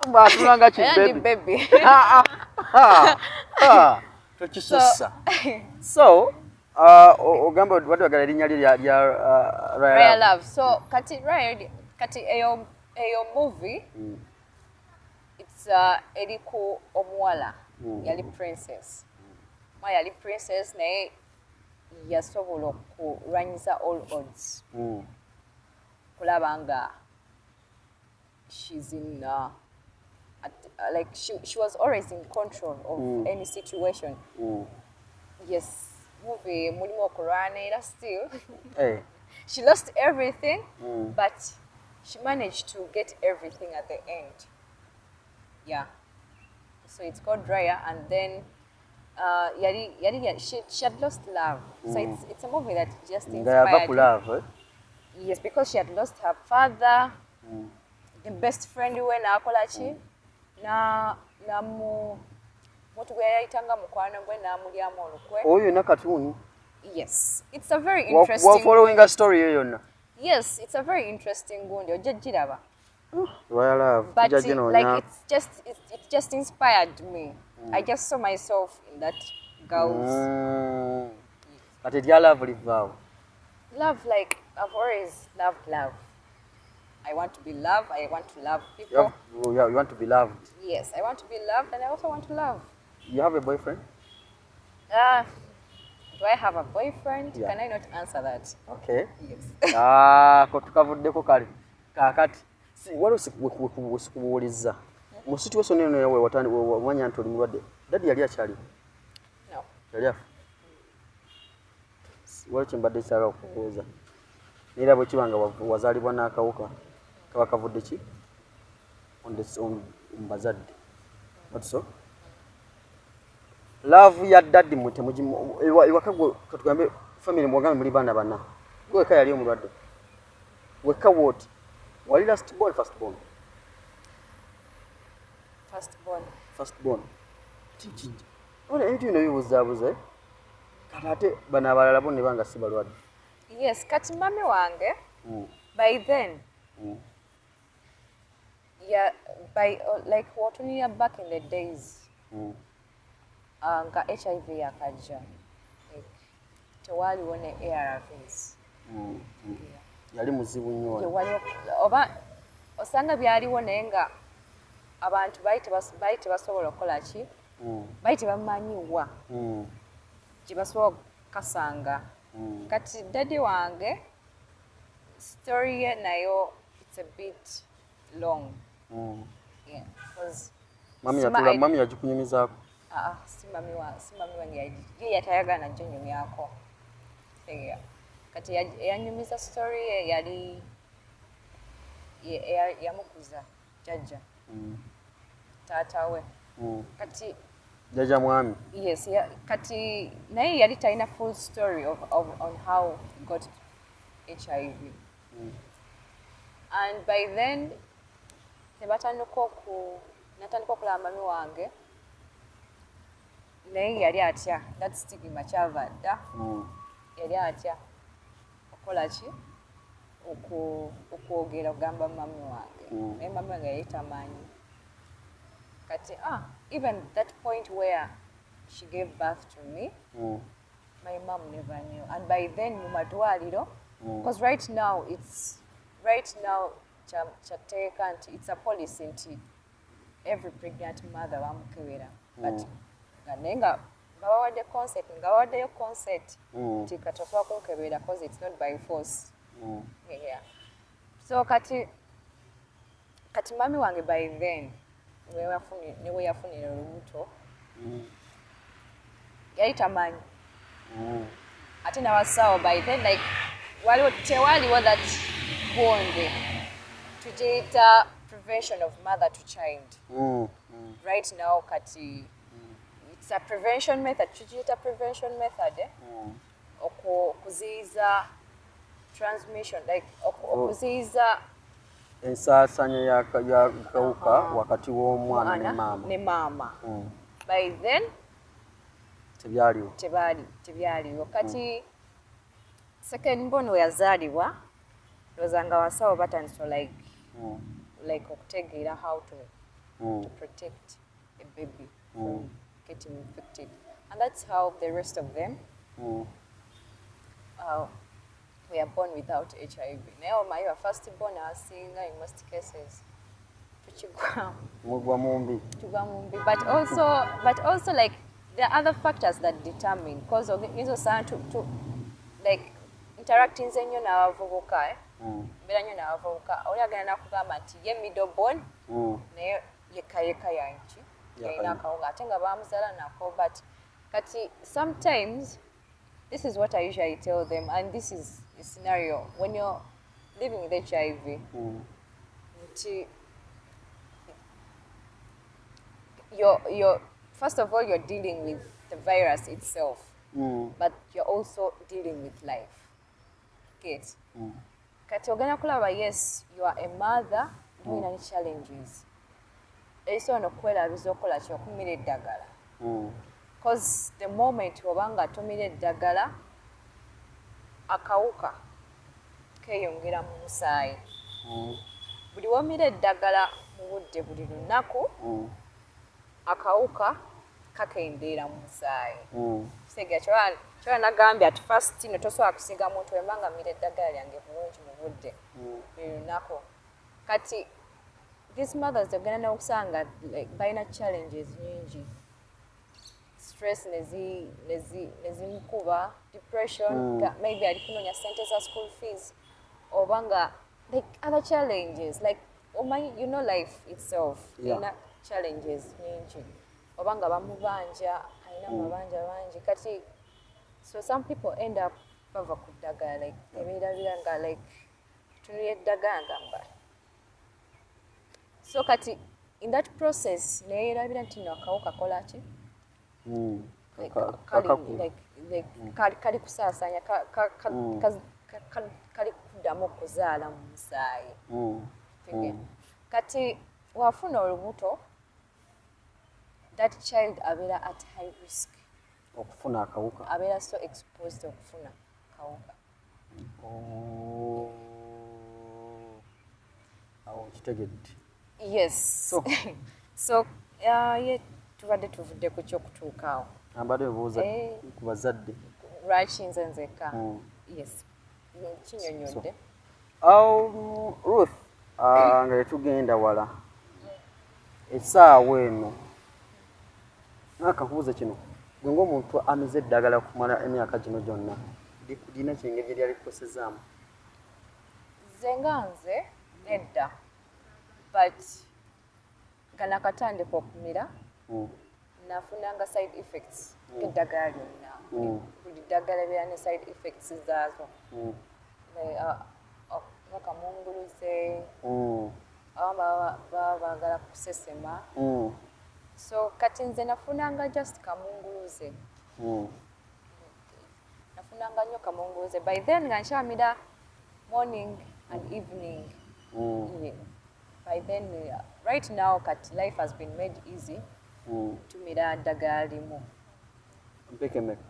mba atunula nga Era ndi kibebi. baby. Ah, ah, ah, ah, tokisussa. So, ogamba wadde wagala erinnya lye lya Raya Raya Love. Love. So kati Raya, kati eyo movie, it's eri ku omuwala yali princess. Mwa yali princess naye yasobola okulwanyisa all odds kulaba nga she's in like she was always in control of any situation. Yes, movie mulimu okulwana era still Hey. she lost everything, but she managed to get everything at the end. Yeah, so it's called Raya. And then yali she had lost love, so it's a movie that just Nga yava ku inspired. love, eh? Yes, because she had lost her father, the best friend we n'akola ki, na namu muntu gwe yayitanga mukwano gwe n'amulyamu olukwe. Oyo yonna cartoon. Yes, it's a very interesting Wa following a story eyo yonna. Yes, it's a very interesting gundi, ojja giraba. Raya Love. But Tujja ginoonya. like it just inspired me. I just saw myself in that girl's Kati erya love livaawo. Love. Like, I've always loved love. I want to be loved. I want to love You, people. you want to be loved. Yes, I want to be loved and I also want to love. You have a boyfriend? Do I have a boyfriend? Yeah. Can I not answer that? Okay. Yes. Ah, ko tukavuddeko kale. Kaakati waliwo sikubuulizza mu situation eno yawe wamanya nti oli mulwadde, daddy yali akyaliwo? No. Yali afa. Waliwo kyembadde kyagala okubuuza, naye era bwe kiba nga wazaalibwa n'akawuka kaba kavudde ki on bazadde. But so love ya daddy mwe temugimu ewaka? Gwe katugambe family, mwagambe muli baana bana, gwe weka yali omulwadde weka woti wali last born, first born? First born. First born. Kiki ona ebintu bino bibuzaabuza, eh? Kati ate bano abalala bo ne banga si balwadde? Yes, kati mami wange by then, yeah, by like wotunira back in the days, nga HIV yakajja, like, tewaaliwo ne ARVs. Yali muzibu nnyo. Tewaliwo, oba osanga byaliwo naye nga abantu baali tebasobola okukola ki, baali tebamanyiwa gye basobola okukasanga. Kati daddy wange story ye nayo it's a bit long. Yeah, 'cause Mami yatula, mami yagikunyumizaako? Ah, ah, si mami wange ye yatayagala najjo nyumyako. Yeah. Kati eyanyumiza story ye yali yamukuza jjajja, taata we. Kati Jjajja mwami. Yes, yeah, kati naye yali talina full story of on how he got HIV. And by then tebatandika oku natandika okulaba mami wange, naye yali atya that stigma kyava dda. Yali atya okukola ki, okwogera, okugamba mami wange. Naye mami wange yali tamanyi. Kati even that point where she gave birth to me, my mom never knew. And by then mu madwaliro, because right now it's right now kyateeka nti it's a policy nti every pregnant mother bamukebera, but nga naye nga babawadde consent, nga bawaddeyo consent nti kati osobola kunkebera, cause it's not by force. Yeah. So kati mami wange by then ne we yafunira olubuto yali tamanyi. Ate n'abasawo by then, like, waliwo tewaliwo that bonde tugiyita prevention of mother to child. Right now kati it's a prevention method, tugiyita prevention method, eh? Okuziyiza transmission, like okuziyiza Ensaasanya ya kawuka wakati w'omwana ne maama. Ne maama. By then Tebyaliwo. Tebaali, tebyaliwo. Kati second born we yazaalibwa, ndowooza nga abasawo batandise like like okutegeera how to protect a baby from getting infected, and that's how the rest of them were born without HIV. Naye omanyi ba first born abasinga, in most cases tukigwamu. Mugwa mumbi. Tugwa mumbi, but also like there are other factors that determine, because oyinza osanga to like interactinze nnyo n'abavubuka, eh? Mbeera nnyo n'abavubuka, oli agenda nakugamba nti ye middle born, naye yekka yekka yanki yalina akawuka, ate nga bamuzaala nako. But kati sometimes, this is what I usually tell them, and this is a scenario when you're living with HIV, nti you're first of all, you're dealing with the virus itself, but you're also dealing with life. Get? Kati ogenda kulaba, yes, you are a mother, olina ne challenges ezisobola nokukwerabiza okukola ki, okumira eddagala, cause the moment oba nga tomira eddagala, akawuka keeyongera mu musaayi. Buli womira eddagala mu budde buli lunaku, akawuka kakendeera mu musaayi. Kitegeera? Kyoba nagambye at first no tosobola kusiiga muntu wemba nga mmira eddagala lyange bulungi mu budde buli lunaku. Kati these mothers ogenda nokusanga like balina challenges nyingi, stress nezimukuba, depression, maybe ali kunoonya sente za school fees, oba nga like other challenges, like omanyi, you know, life itself erina challenges nyingi, oba nga bamubanja, alina amabanja bangi. Kati so some people end up bava ku ddagala, like nebeerabira nga like tunulya eddagala ngamba. So kati in that process neyerabira nti no akawuka kola ki? Like, like, kali kusaasanya, kali kuddamu okuzaala mu musaayi. Kati wafuna olubuto, that child abeera at high risk okufuna akawuka. Abeera so exposed okufuna akawuka. Oh. Awo nkitegedde. Yes. So ye tubadde tuvudde ku kyokutuukaawo. Ambadde ebuuza Eh. ku bazadde. Lwaki nze nzekka? Yes, kinyonyodde. Ruth, nga tetugenda wala, essaawa eno nakakubuuza kino: gwe ng'omuntu amize eddagala okumala emyaka gino gyonna, lina kyengeri gye lyali kukosezaamu? Nze nga nze nedda, but nga nakatandika okumira, nafunanga side effects ng'eddagala lyonna. Buli ddagala beera ne side effects zaazo. Nga kamunguluze, abamu baba baagala kusesema. So kati nze nafunanga just kamunguluze. Nafunanga nnyo kamunguluze. By then nga nkyamira morning and evening. Yeah. By then, right now kati life has been made easy. Tumira ddagala limu. Mpeke meka?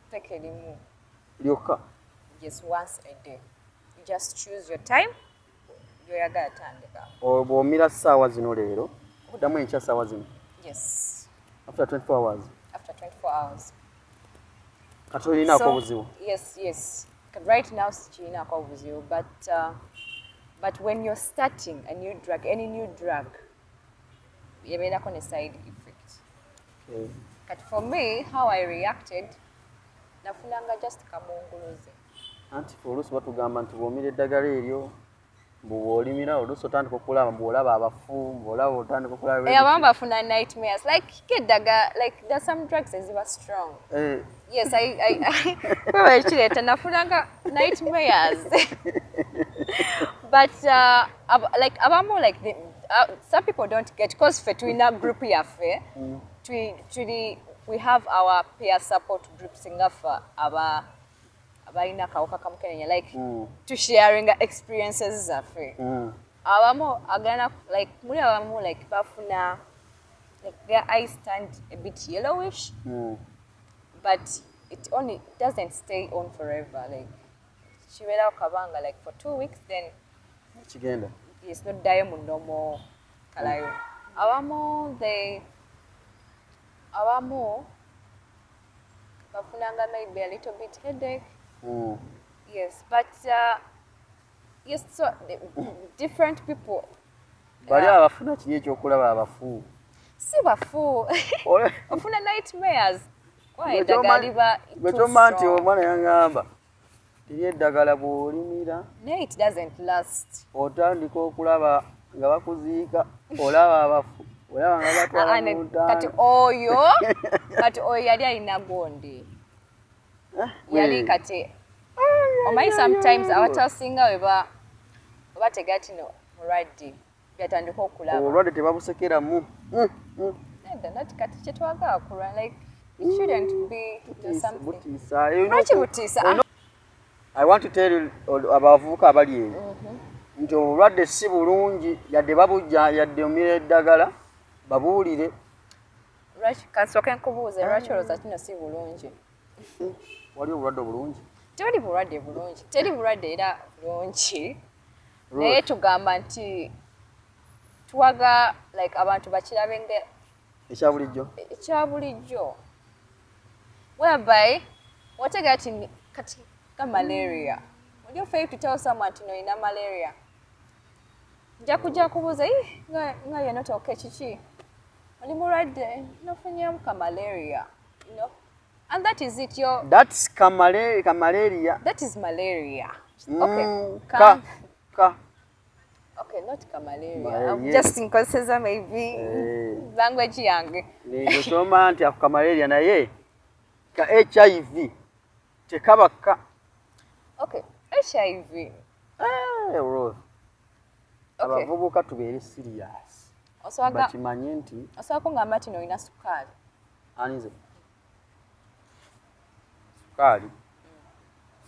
Mpeke limu. Lyokka? Yes, once a day. You just choose your time gyoyagala tandika. Bw'omira ssaawa zino leero, oddamu enkya ssaawa zino? Yes. After 24 hours? After 24 hours. Kati olinaako obuzibu? Yes. Right now sikirinako obuzibu, but when you're starting a new drug, any new drug, ebeerako ne side effect. Kati for me, how I reacted, nafunanga just kamunguluze. Anti fe oluusi batugamba nti bw'omira eddagala eryo, mbu bw'olimira oluusi otandika okulaba, mbu olaba abafu, mbu olaba otandika okulaba. Eh, abamu bafuna nightmares, like keddaga, like there's some drugs eziba strong. Yes, I kireeta nafunanga nightmares, but like abamu, like some people don't get, 'cause ffe tulina group yaffe. Tuli we have our peer support groups nga ffe aba abalina akawuka kamukenenya, like to sharing experiences zaffe. Abamu agana, like muli abamu, like bafuna, like their eyes turned a bit yellowish, but it only doesn't stay on forever. Like kibeerawo kabanga, like for 2 weeks, then kigenda. Yes, noddayo mu normal kalayo. Abamu they abamu bafunanga maybe a little bit headache. Yes, but yes, so different people. Bali abafuna kiri ekyokulaba abafu? Si bafu. Ofuna nightmares. Why eddagala liba Gwe kyoma nti omwana yaŋŋamba tiri eddagala bw'olimira, naye it doesn't last. Otandika okulaba nga bakuziika, olaba abafu, olaba nga batwala Ah, mu ntaana. Kati oyo yali alina gondi. Eh, yali kati omanyi sometimes abantu abasinga we batega ti no mulwadde, byatandika okulaba. Obulwadde tebabusekeramu. Nedda, nati kati kyetwagala kulwa, like it shouldn't be to something. Butiisa. Lwaki butiisa? Ah. I want to tell you abavubuka abali eyo nti obulwadde si bulungi, yadde babujja, yadde omira eddagala, babuulire. Lwaki? Kansooke nkubuuze, lwaki olowooza kino si bulungi? Wali obulwadde obulungi? Teri bulwadde bulungi, teri bulwadde era bulungi, naye tugamba nti tuwaga like abantu bakirabe nga ekya bulijjo. Ekya bulijjo, whereby wategera ti kati ka malaria, would you fail to tell someone nti nolina malaria? Nja kujja kubuuza, "Ih, nga you're not okay, kiki, oli mulwadde?" Nofunyemu ka malaria, and that is it. Yo. That's kamalaria. That is malaria, okay. Ka ka Okay, not ka malaria. Malaria. I'm just nkozesa maybe Eh. language yange. Nekyo kyoma nti ako kamalaria, naye ka HIV tekaba ka. Okay, HIV. Eh, Ruth. Okay. Abavubuka tubeere serious. Oswaga bakimanye nti osobola kungamba nti nolina sukaali? Anize sukaali,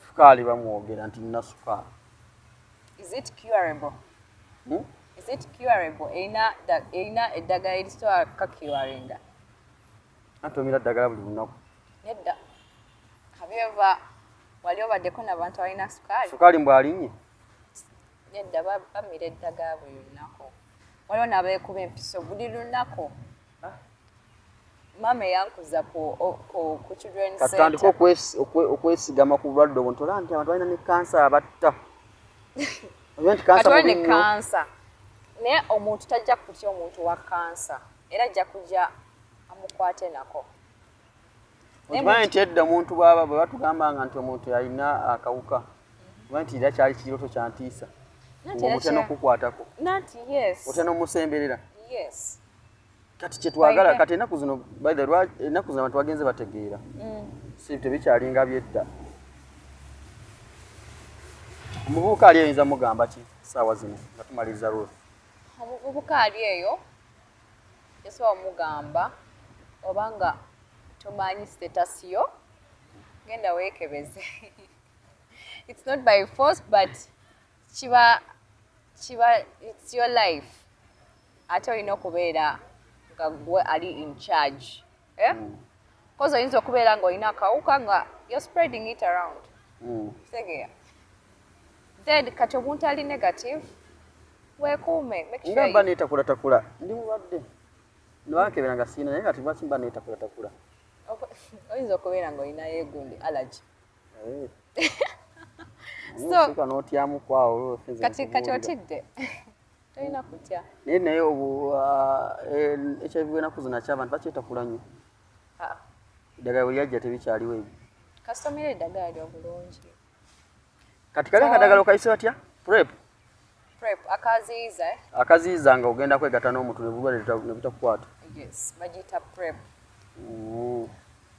sukaali bamwogera nti nina sukaali. Is it curable? Hmm? Is it curable? Erina eddagala erisobola kacuringa? Anti omira ddagala buli lunaku. Nedda, have you ever, wali obaddeko n'abantu abalina sukaali? Sukaali mbw alinnye. Nedda, bamira eddagala buli lunaku. Waliwo n'abeekuba empiso buli lunaku. Maama eyankuza ku children Katutandike center. okwesigama ku bulwadde obwo nti olaba nti abantu balina ne kansa abatta. Omanyi nti kansa Kati waliwo mubi ne nnyo. kansa, naye omuntu tajja kutya omuntu wa kansa, era ajja kujja amukwate nako. Naye Okimanyi nti edda omuntu bwaba bwe batugambanga nti omuntu alina akawuka, omanyi nti era kyali kirooto kyantiisa. Nanti era Ng'omutya n'okukwatako. Nanti yes. Otya n'omusemberera. Yes. Kati kyetwagala By kati ennaku zino, by the way, ennaku zino abantu bagenze bategeera, si tebikyalinga byedda. Omuvubuka ali ayinza mugamba ki saawa zino nga tumaliriza, Ruth? Omuvubuka ali eyo. Kyesobola omugamba, obanga tomanyi status yo, genda weekebeze. It's not by force, but kiba it's your life, ate olina okubeera nga gwe ali in charge, eh? 'Cause oyinza okubeera ng'olina akawuka nga you're spreading it around. Kitegeera? Then kati omuntu ali negative, weekuume, make sure Nga mba neetakulatakula, ndi mulwadde, nebankebera nga siina, naye kati lwaki mba neetakulatakula? Oyinza okubeera ng'olinayo egundi allergy. Eh. So- Osooka n'otyamu kwawo. Kati otidde, tolina kutya. Naye obu HIV enaku zino akya abantu bakyetakula nnyo. Ah, Eddagala bwe lyajja tebikyaliwo ebyo. Kasomera eddagala lyobulungi. Kati kali akadagala okayise batya? PrEP? PrEP akaziyiza, eh? Akaziyiza nga ogenda kwegatta n'omuntu ne bulwadde ne butakukwata. Yes, bagiyita PrEP.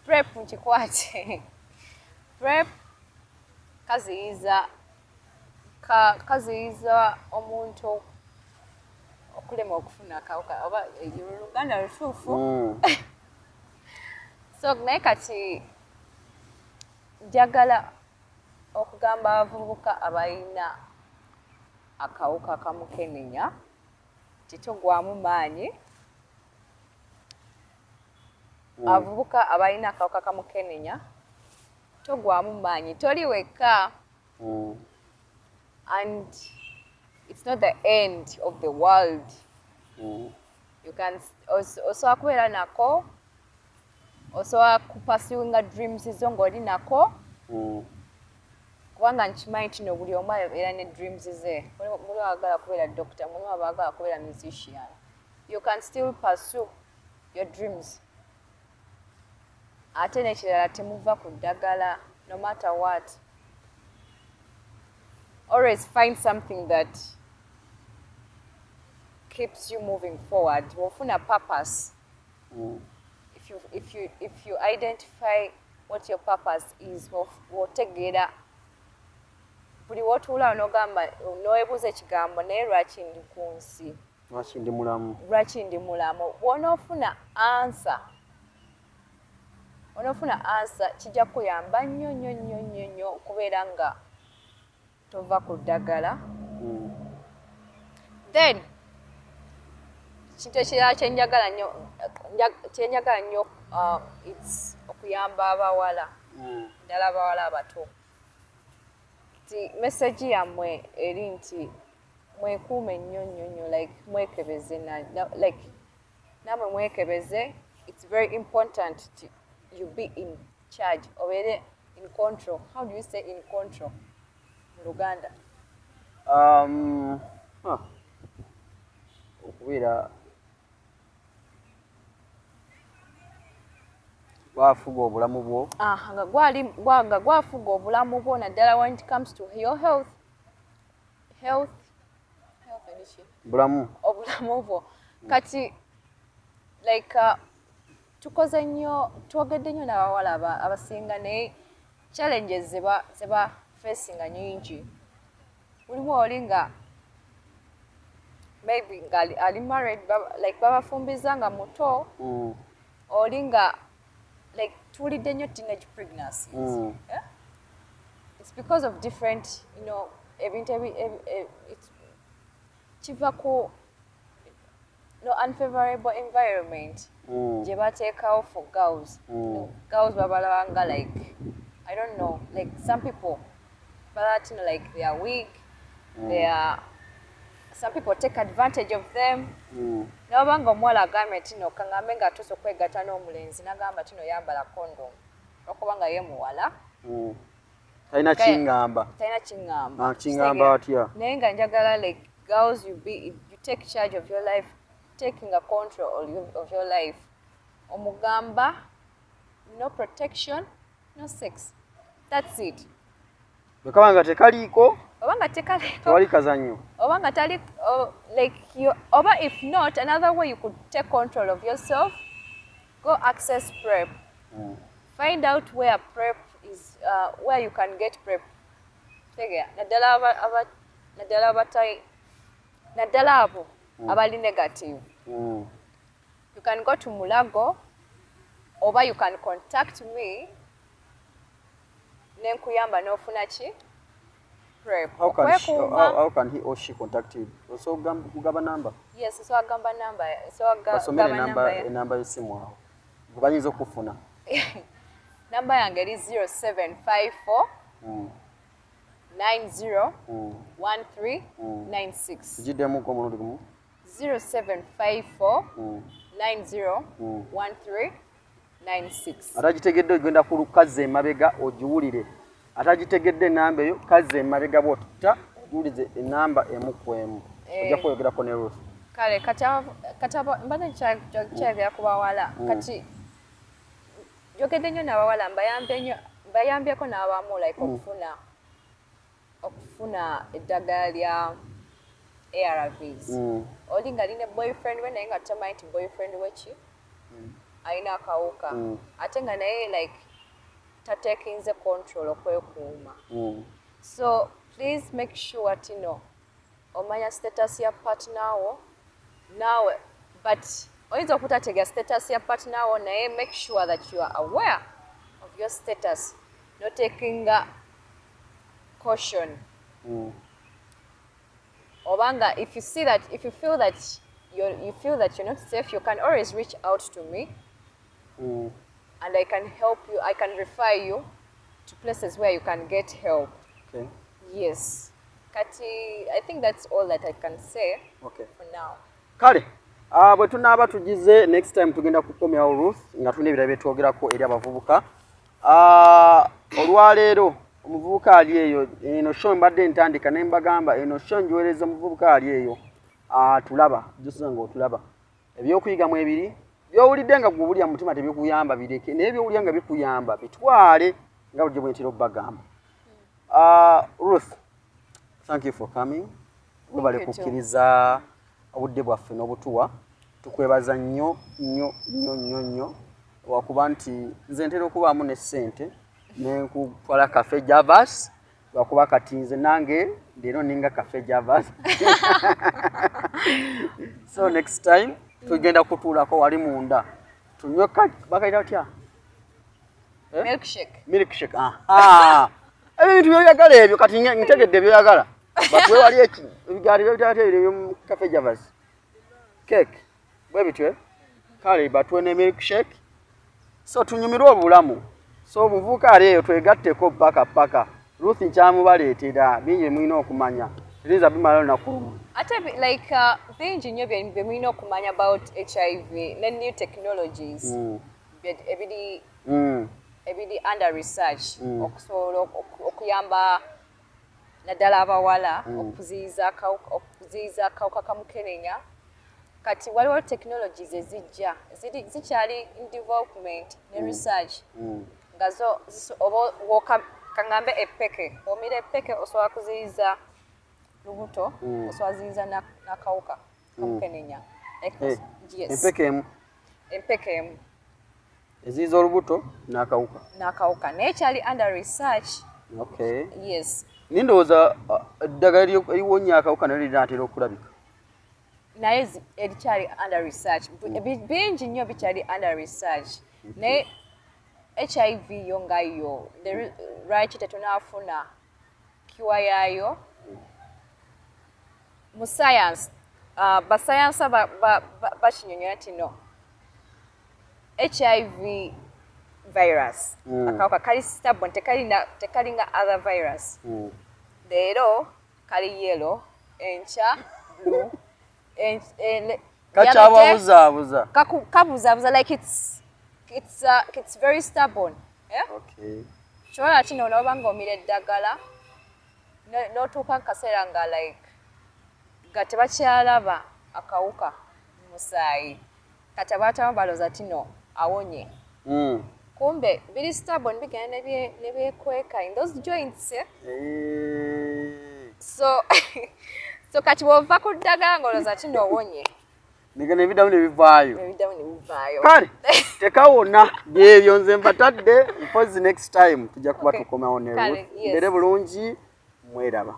PrEP nkikwate, PrEP kaziyiza kaziyiza omuntu okulema okufuna akawuka, oba Luganda lutuufu. So naye kati njagala okugamba abavubuka abalina akawuka kamukenenya titogwamu maanyi. Abavubuka abalina akawuka kamukenenya, togwamu maanyi, toli wekka. And it's not the end of the world. You can osobola kubeera nako, osobola kupursuinga dreams zo ng'oli nako. Kubanga nkimanyi nti no buli omu abeera ne dreams ze. Muli agala kubeera doctor, mulimu abaagala kubeera musician. You can still pursue your dreams. Ate n'ekirala, temuva ku ddagala no matter what. Always find something that keeps you moving forward. Bw'ofuna purpose, if you identify what your purpose is, bw'otegeera buli w'otuula n'ogamba, n'oweebuuza ekigambo, "Naye lwaki ndi ku nsi?" Lwaki ndi mulamu? Lwaki ndi mulamu? Bw'onoofuna answer, onoofuna answer, kijja kukuyamba nnyo nnyo nnyo nnyo nnyo okubeera nga tova ku ddagala. Then kintu ekirala kyenjagala nnyo, it's okuyamba abawala, ddala abawala abato, nti message yammwe eri nti mwekuume nnyo nnyo nnyo, like mwekebeze like namwe mwekebeze. It's very important to you be in charge, obeere in control. How do you say "in control" mu Luganda? Huh. Okubeera gwafuga obulamu bwo. Aha, nga gwafuga obulamu bwo, naddala when it comes to your health eriki? Bulamu. Obulamu bwo. Kati like tukoze nnyo, twogedde nnyo n'abawala abasinga, naye challenges zeba facinga nyingi. Mulimu oli nga maybe nga ali married, like babafumbiza nga muto. Oli nga like tuwulidde nnyo teenage pregnancies. Yeah? It's because of different ebintu kiva ku no unfavorable environment gye bateekawo for girls. Girls babalaba nga like, I don't know, like some people balaba tino like they are weak. They are, some people take advantage of them. Nabanga nga omuwala agambye nti no kaŋŋambe ng'atuuse okwegatta n'omulenzi, n'agamba tino yambala condom, olwokuba nga ye muwala. Talina kiŋŋamba. Talina kiŋŋamba. Ah, kiŋŋamba atya? Naye nga njagala like girls, you take charge of your life, taking a control of your life. Omugamba no protection, no sex, that's it. Bwe kaba nga tekaliiko, oba nga tekaliiko, tewali kazannyo. Oba nga tali like you, oba if not, another way you could take control of yourself, go access PrEP. Find out where PrEP is, where you can get PrEP. Tegera, naddala abatai, naddala abo abali negative. You can go to Mulago oba you can contact me nenkuyamba n'ofuna ki PrEP. How can he or she contact you? Osobola kugaba namba? Yes, osobola kugamba namba. Basomere enamba y'essimu awo bayinza okufuna. Namba yange eri 0754 90 13 96. Tugiddemu omulundi gumu. 0754 90 13 96. Atagitegedde ogenda ku kazza emabega ogiwulire. Atagitegedde enamba eyo, kazza emabega bw'otutta ogiwulize enamba emu ku emu. Ojja kweyogerako ne Ruth. Kale kati mbadde nkyayogera ku bawala. Kati njogedde nnyo n'abawala, mbayambye nnyo, mbayambyeko n'abamu like okufuna eddagala lya ARVs. Oli nga alina boyfriend we naye nga tamanyi nti boyfriend we ki alina akawuka, ate nga naye like tatekinze control okwekuuma. So please make sure tino omanya status ya partner wo naawe, but oyinza okutategeera status ya partner wo, naye make sure that you are aware of your status, notakinga caution. Obanga if you see that, if you feel that you feel that you're not safe, you can always reach out to me and I can help you. I can refer you to places where you can get help. Yes, kati I think that's all that I can say for now. Kale bwe tunaaba tugize next time, tugenda kukomyawo Ruth nga tulina ebirala byetwogerako eri abavubuka. Olwaleero omuvubuka ali eyo, eno show mbadde ntandika ne mbagamba eno show njiweereza omuvubuka ali eyo atulaba, josuza nga otulaba, ebyokuyigamu ebiri byowulidde nga gwe obulya mu mutima tebikuyamba, bireke, naye byowulira nga bikuyamba bitwale, nga bulijjo bwe ntera obbagamba. Ruth, thank you for coming. Webale You too. kukkiriza obudde bwaffe n'obutuwa. Tukwebaza nnyo nnyo nnyo nnyo nnyo, lwakuba nti nze ntera okubaamu ne ssente nenkutwala Cafe Javas, lwakuba kati nze nange leero ninga Cafe Javas. So next time tugenda kutuulako wali munda tunywe bakayita batya? Eh? Milkshake. Milkshake. Aha, ebyo ebintu byoyagala ebyo kati ntegedde byoyagala. Batuwe wali eki ebigaali byebitata ebyo ebyomu Cafe Javas, cake bwe bityo, eh? Kale batuwe ne milkshake so tunyumirwe obulamu. So omuvubuka ali eyo, twegatteko paka paka. Ruth nkyamubaleetera bingi bye mulina okumanya, terinza bimala lunaku lumu. Ate like bingi nnyo bye mulina okumanya about HIV ne new technologies ebiri ebiri under research okusobola okuyamba naddala abawala okuziyiza akawuka kamukenenya. Kati waliwo technologies ezijja zikyali in development ne research nga zo oba kaŋŋambe eppeke, omira eppeke osobola kuziyiza lubuto, osobola kuziyiza n'akawuka kamukenenya. Like, Eh, yes. Empeke emu? Empeke emu. Eziyiza olubuto n'akawuka? N'akawuka, naye kyali under research. Yes. Naye ndowooza eddagala eriwonya akawuka nayo linaatera okulabika. Naye erikyali under research. Bingi nnyo bikyali under research, naye HIV yo nga yo lwaki tetunafuna cure yaayo mu science? Basayansa bakinyonyola nti no HIV virus akawuka kali stubborn, tekalinga other virus. Leero kali yellow, enkya blue, the other day Kakyababuzaabuza. Kabuzaabuza, like it's very stubborn, eh? Kyobola kino noba ng'omira eddagala n'otuuka mu kaseera nga like nga tebakyalaba akawuka mu musaayi. Kati abantu abamu balowooza ti no awonye. Kumbe biri stubborn, bigenda ne byekweka in those joints, eh? Eh. So kati bw'ova ku ddagala ng'olowooza ti noowonye, Nigenda ebiddamu ne bivaayo. Ebiddamu ne bivaayo. Kale tekawona, byebyo nze mbatadde. Mpozi next time tujja kuba tukomawo ne Kale, Ruth. Yes. Mbeere bulungi, mweraba.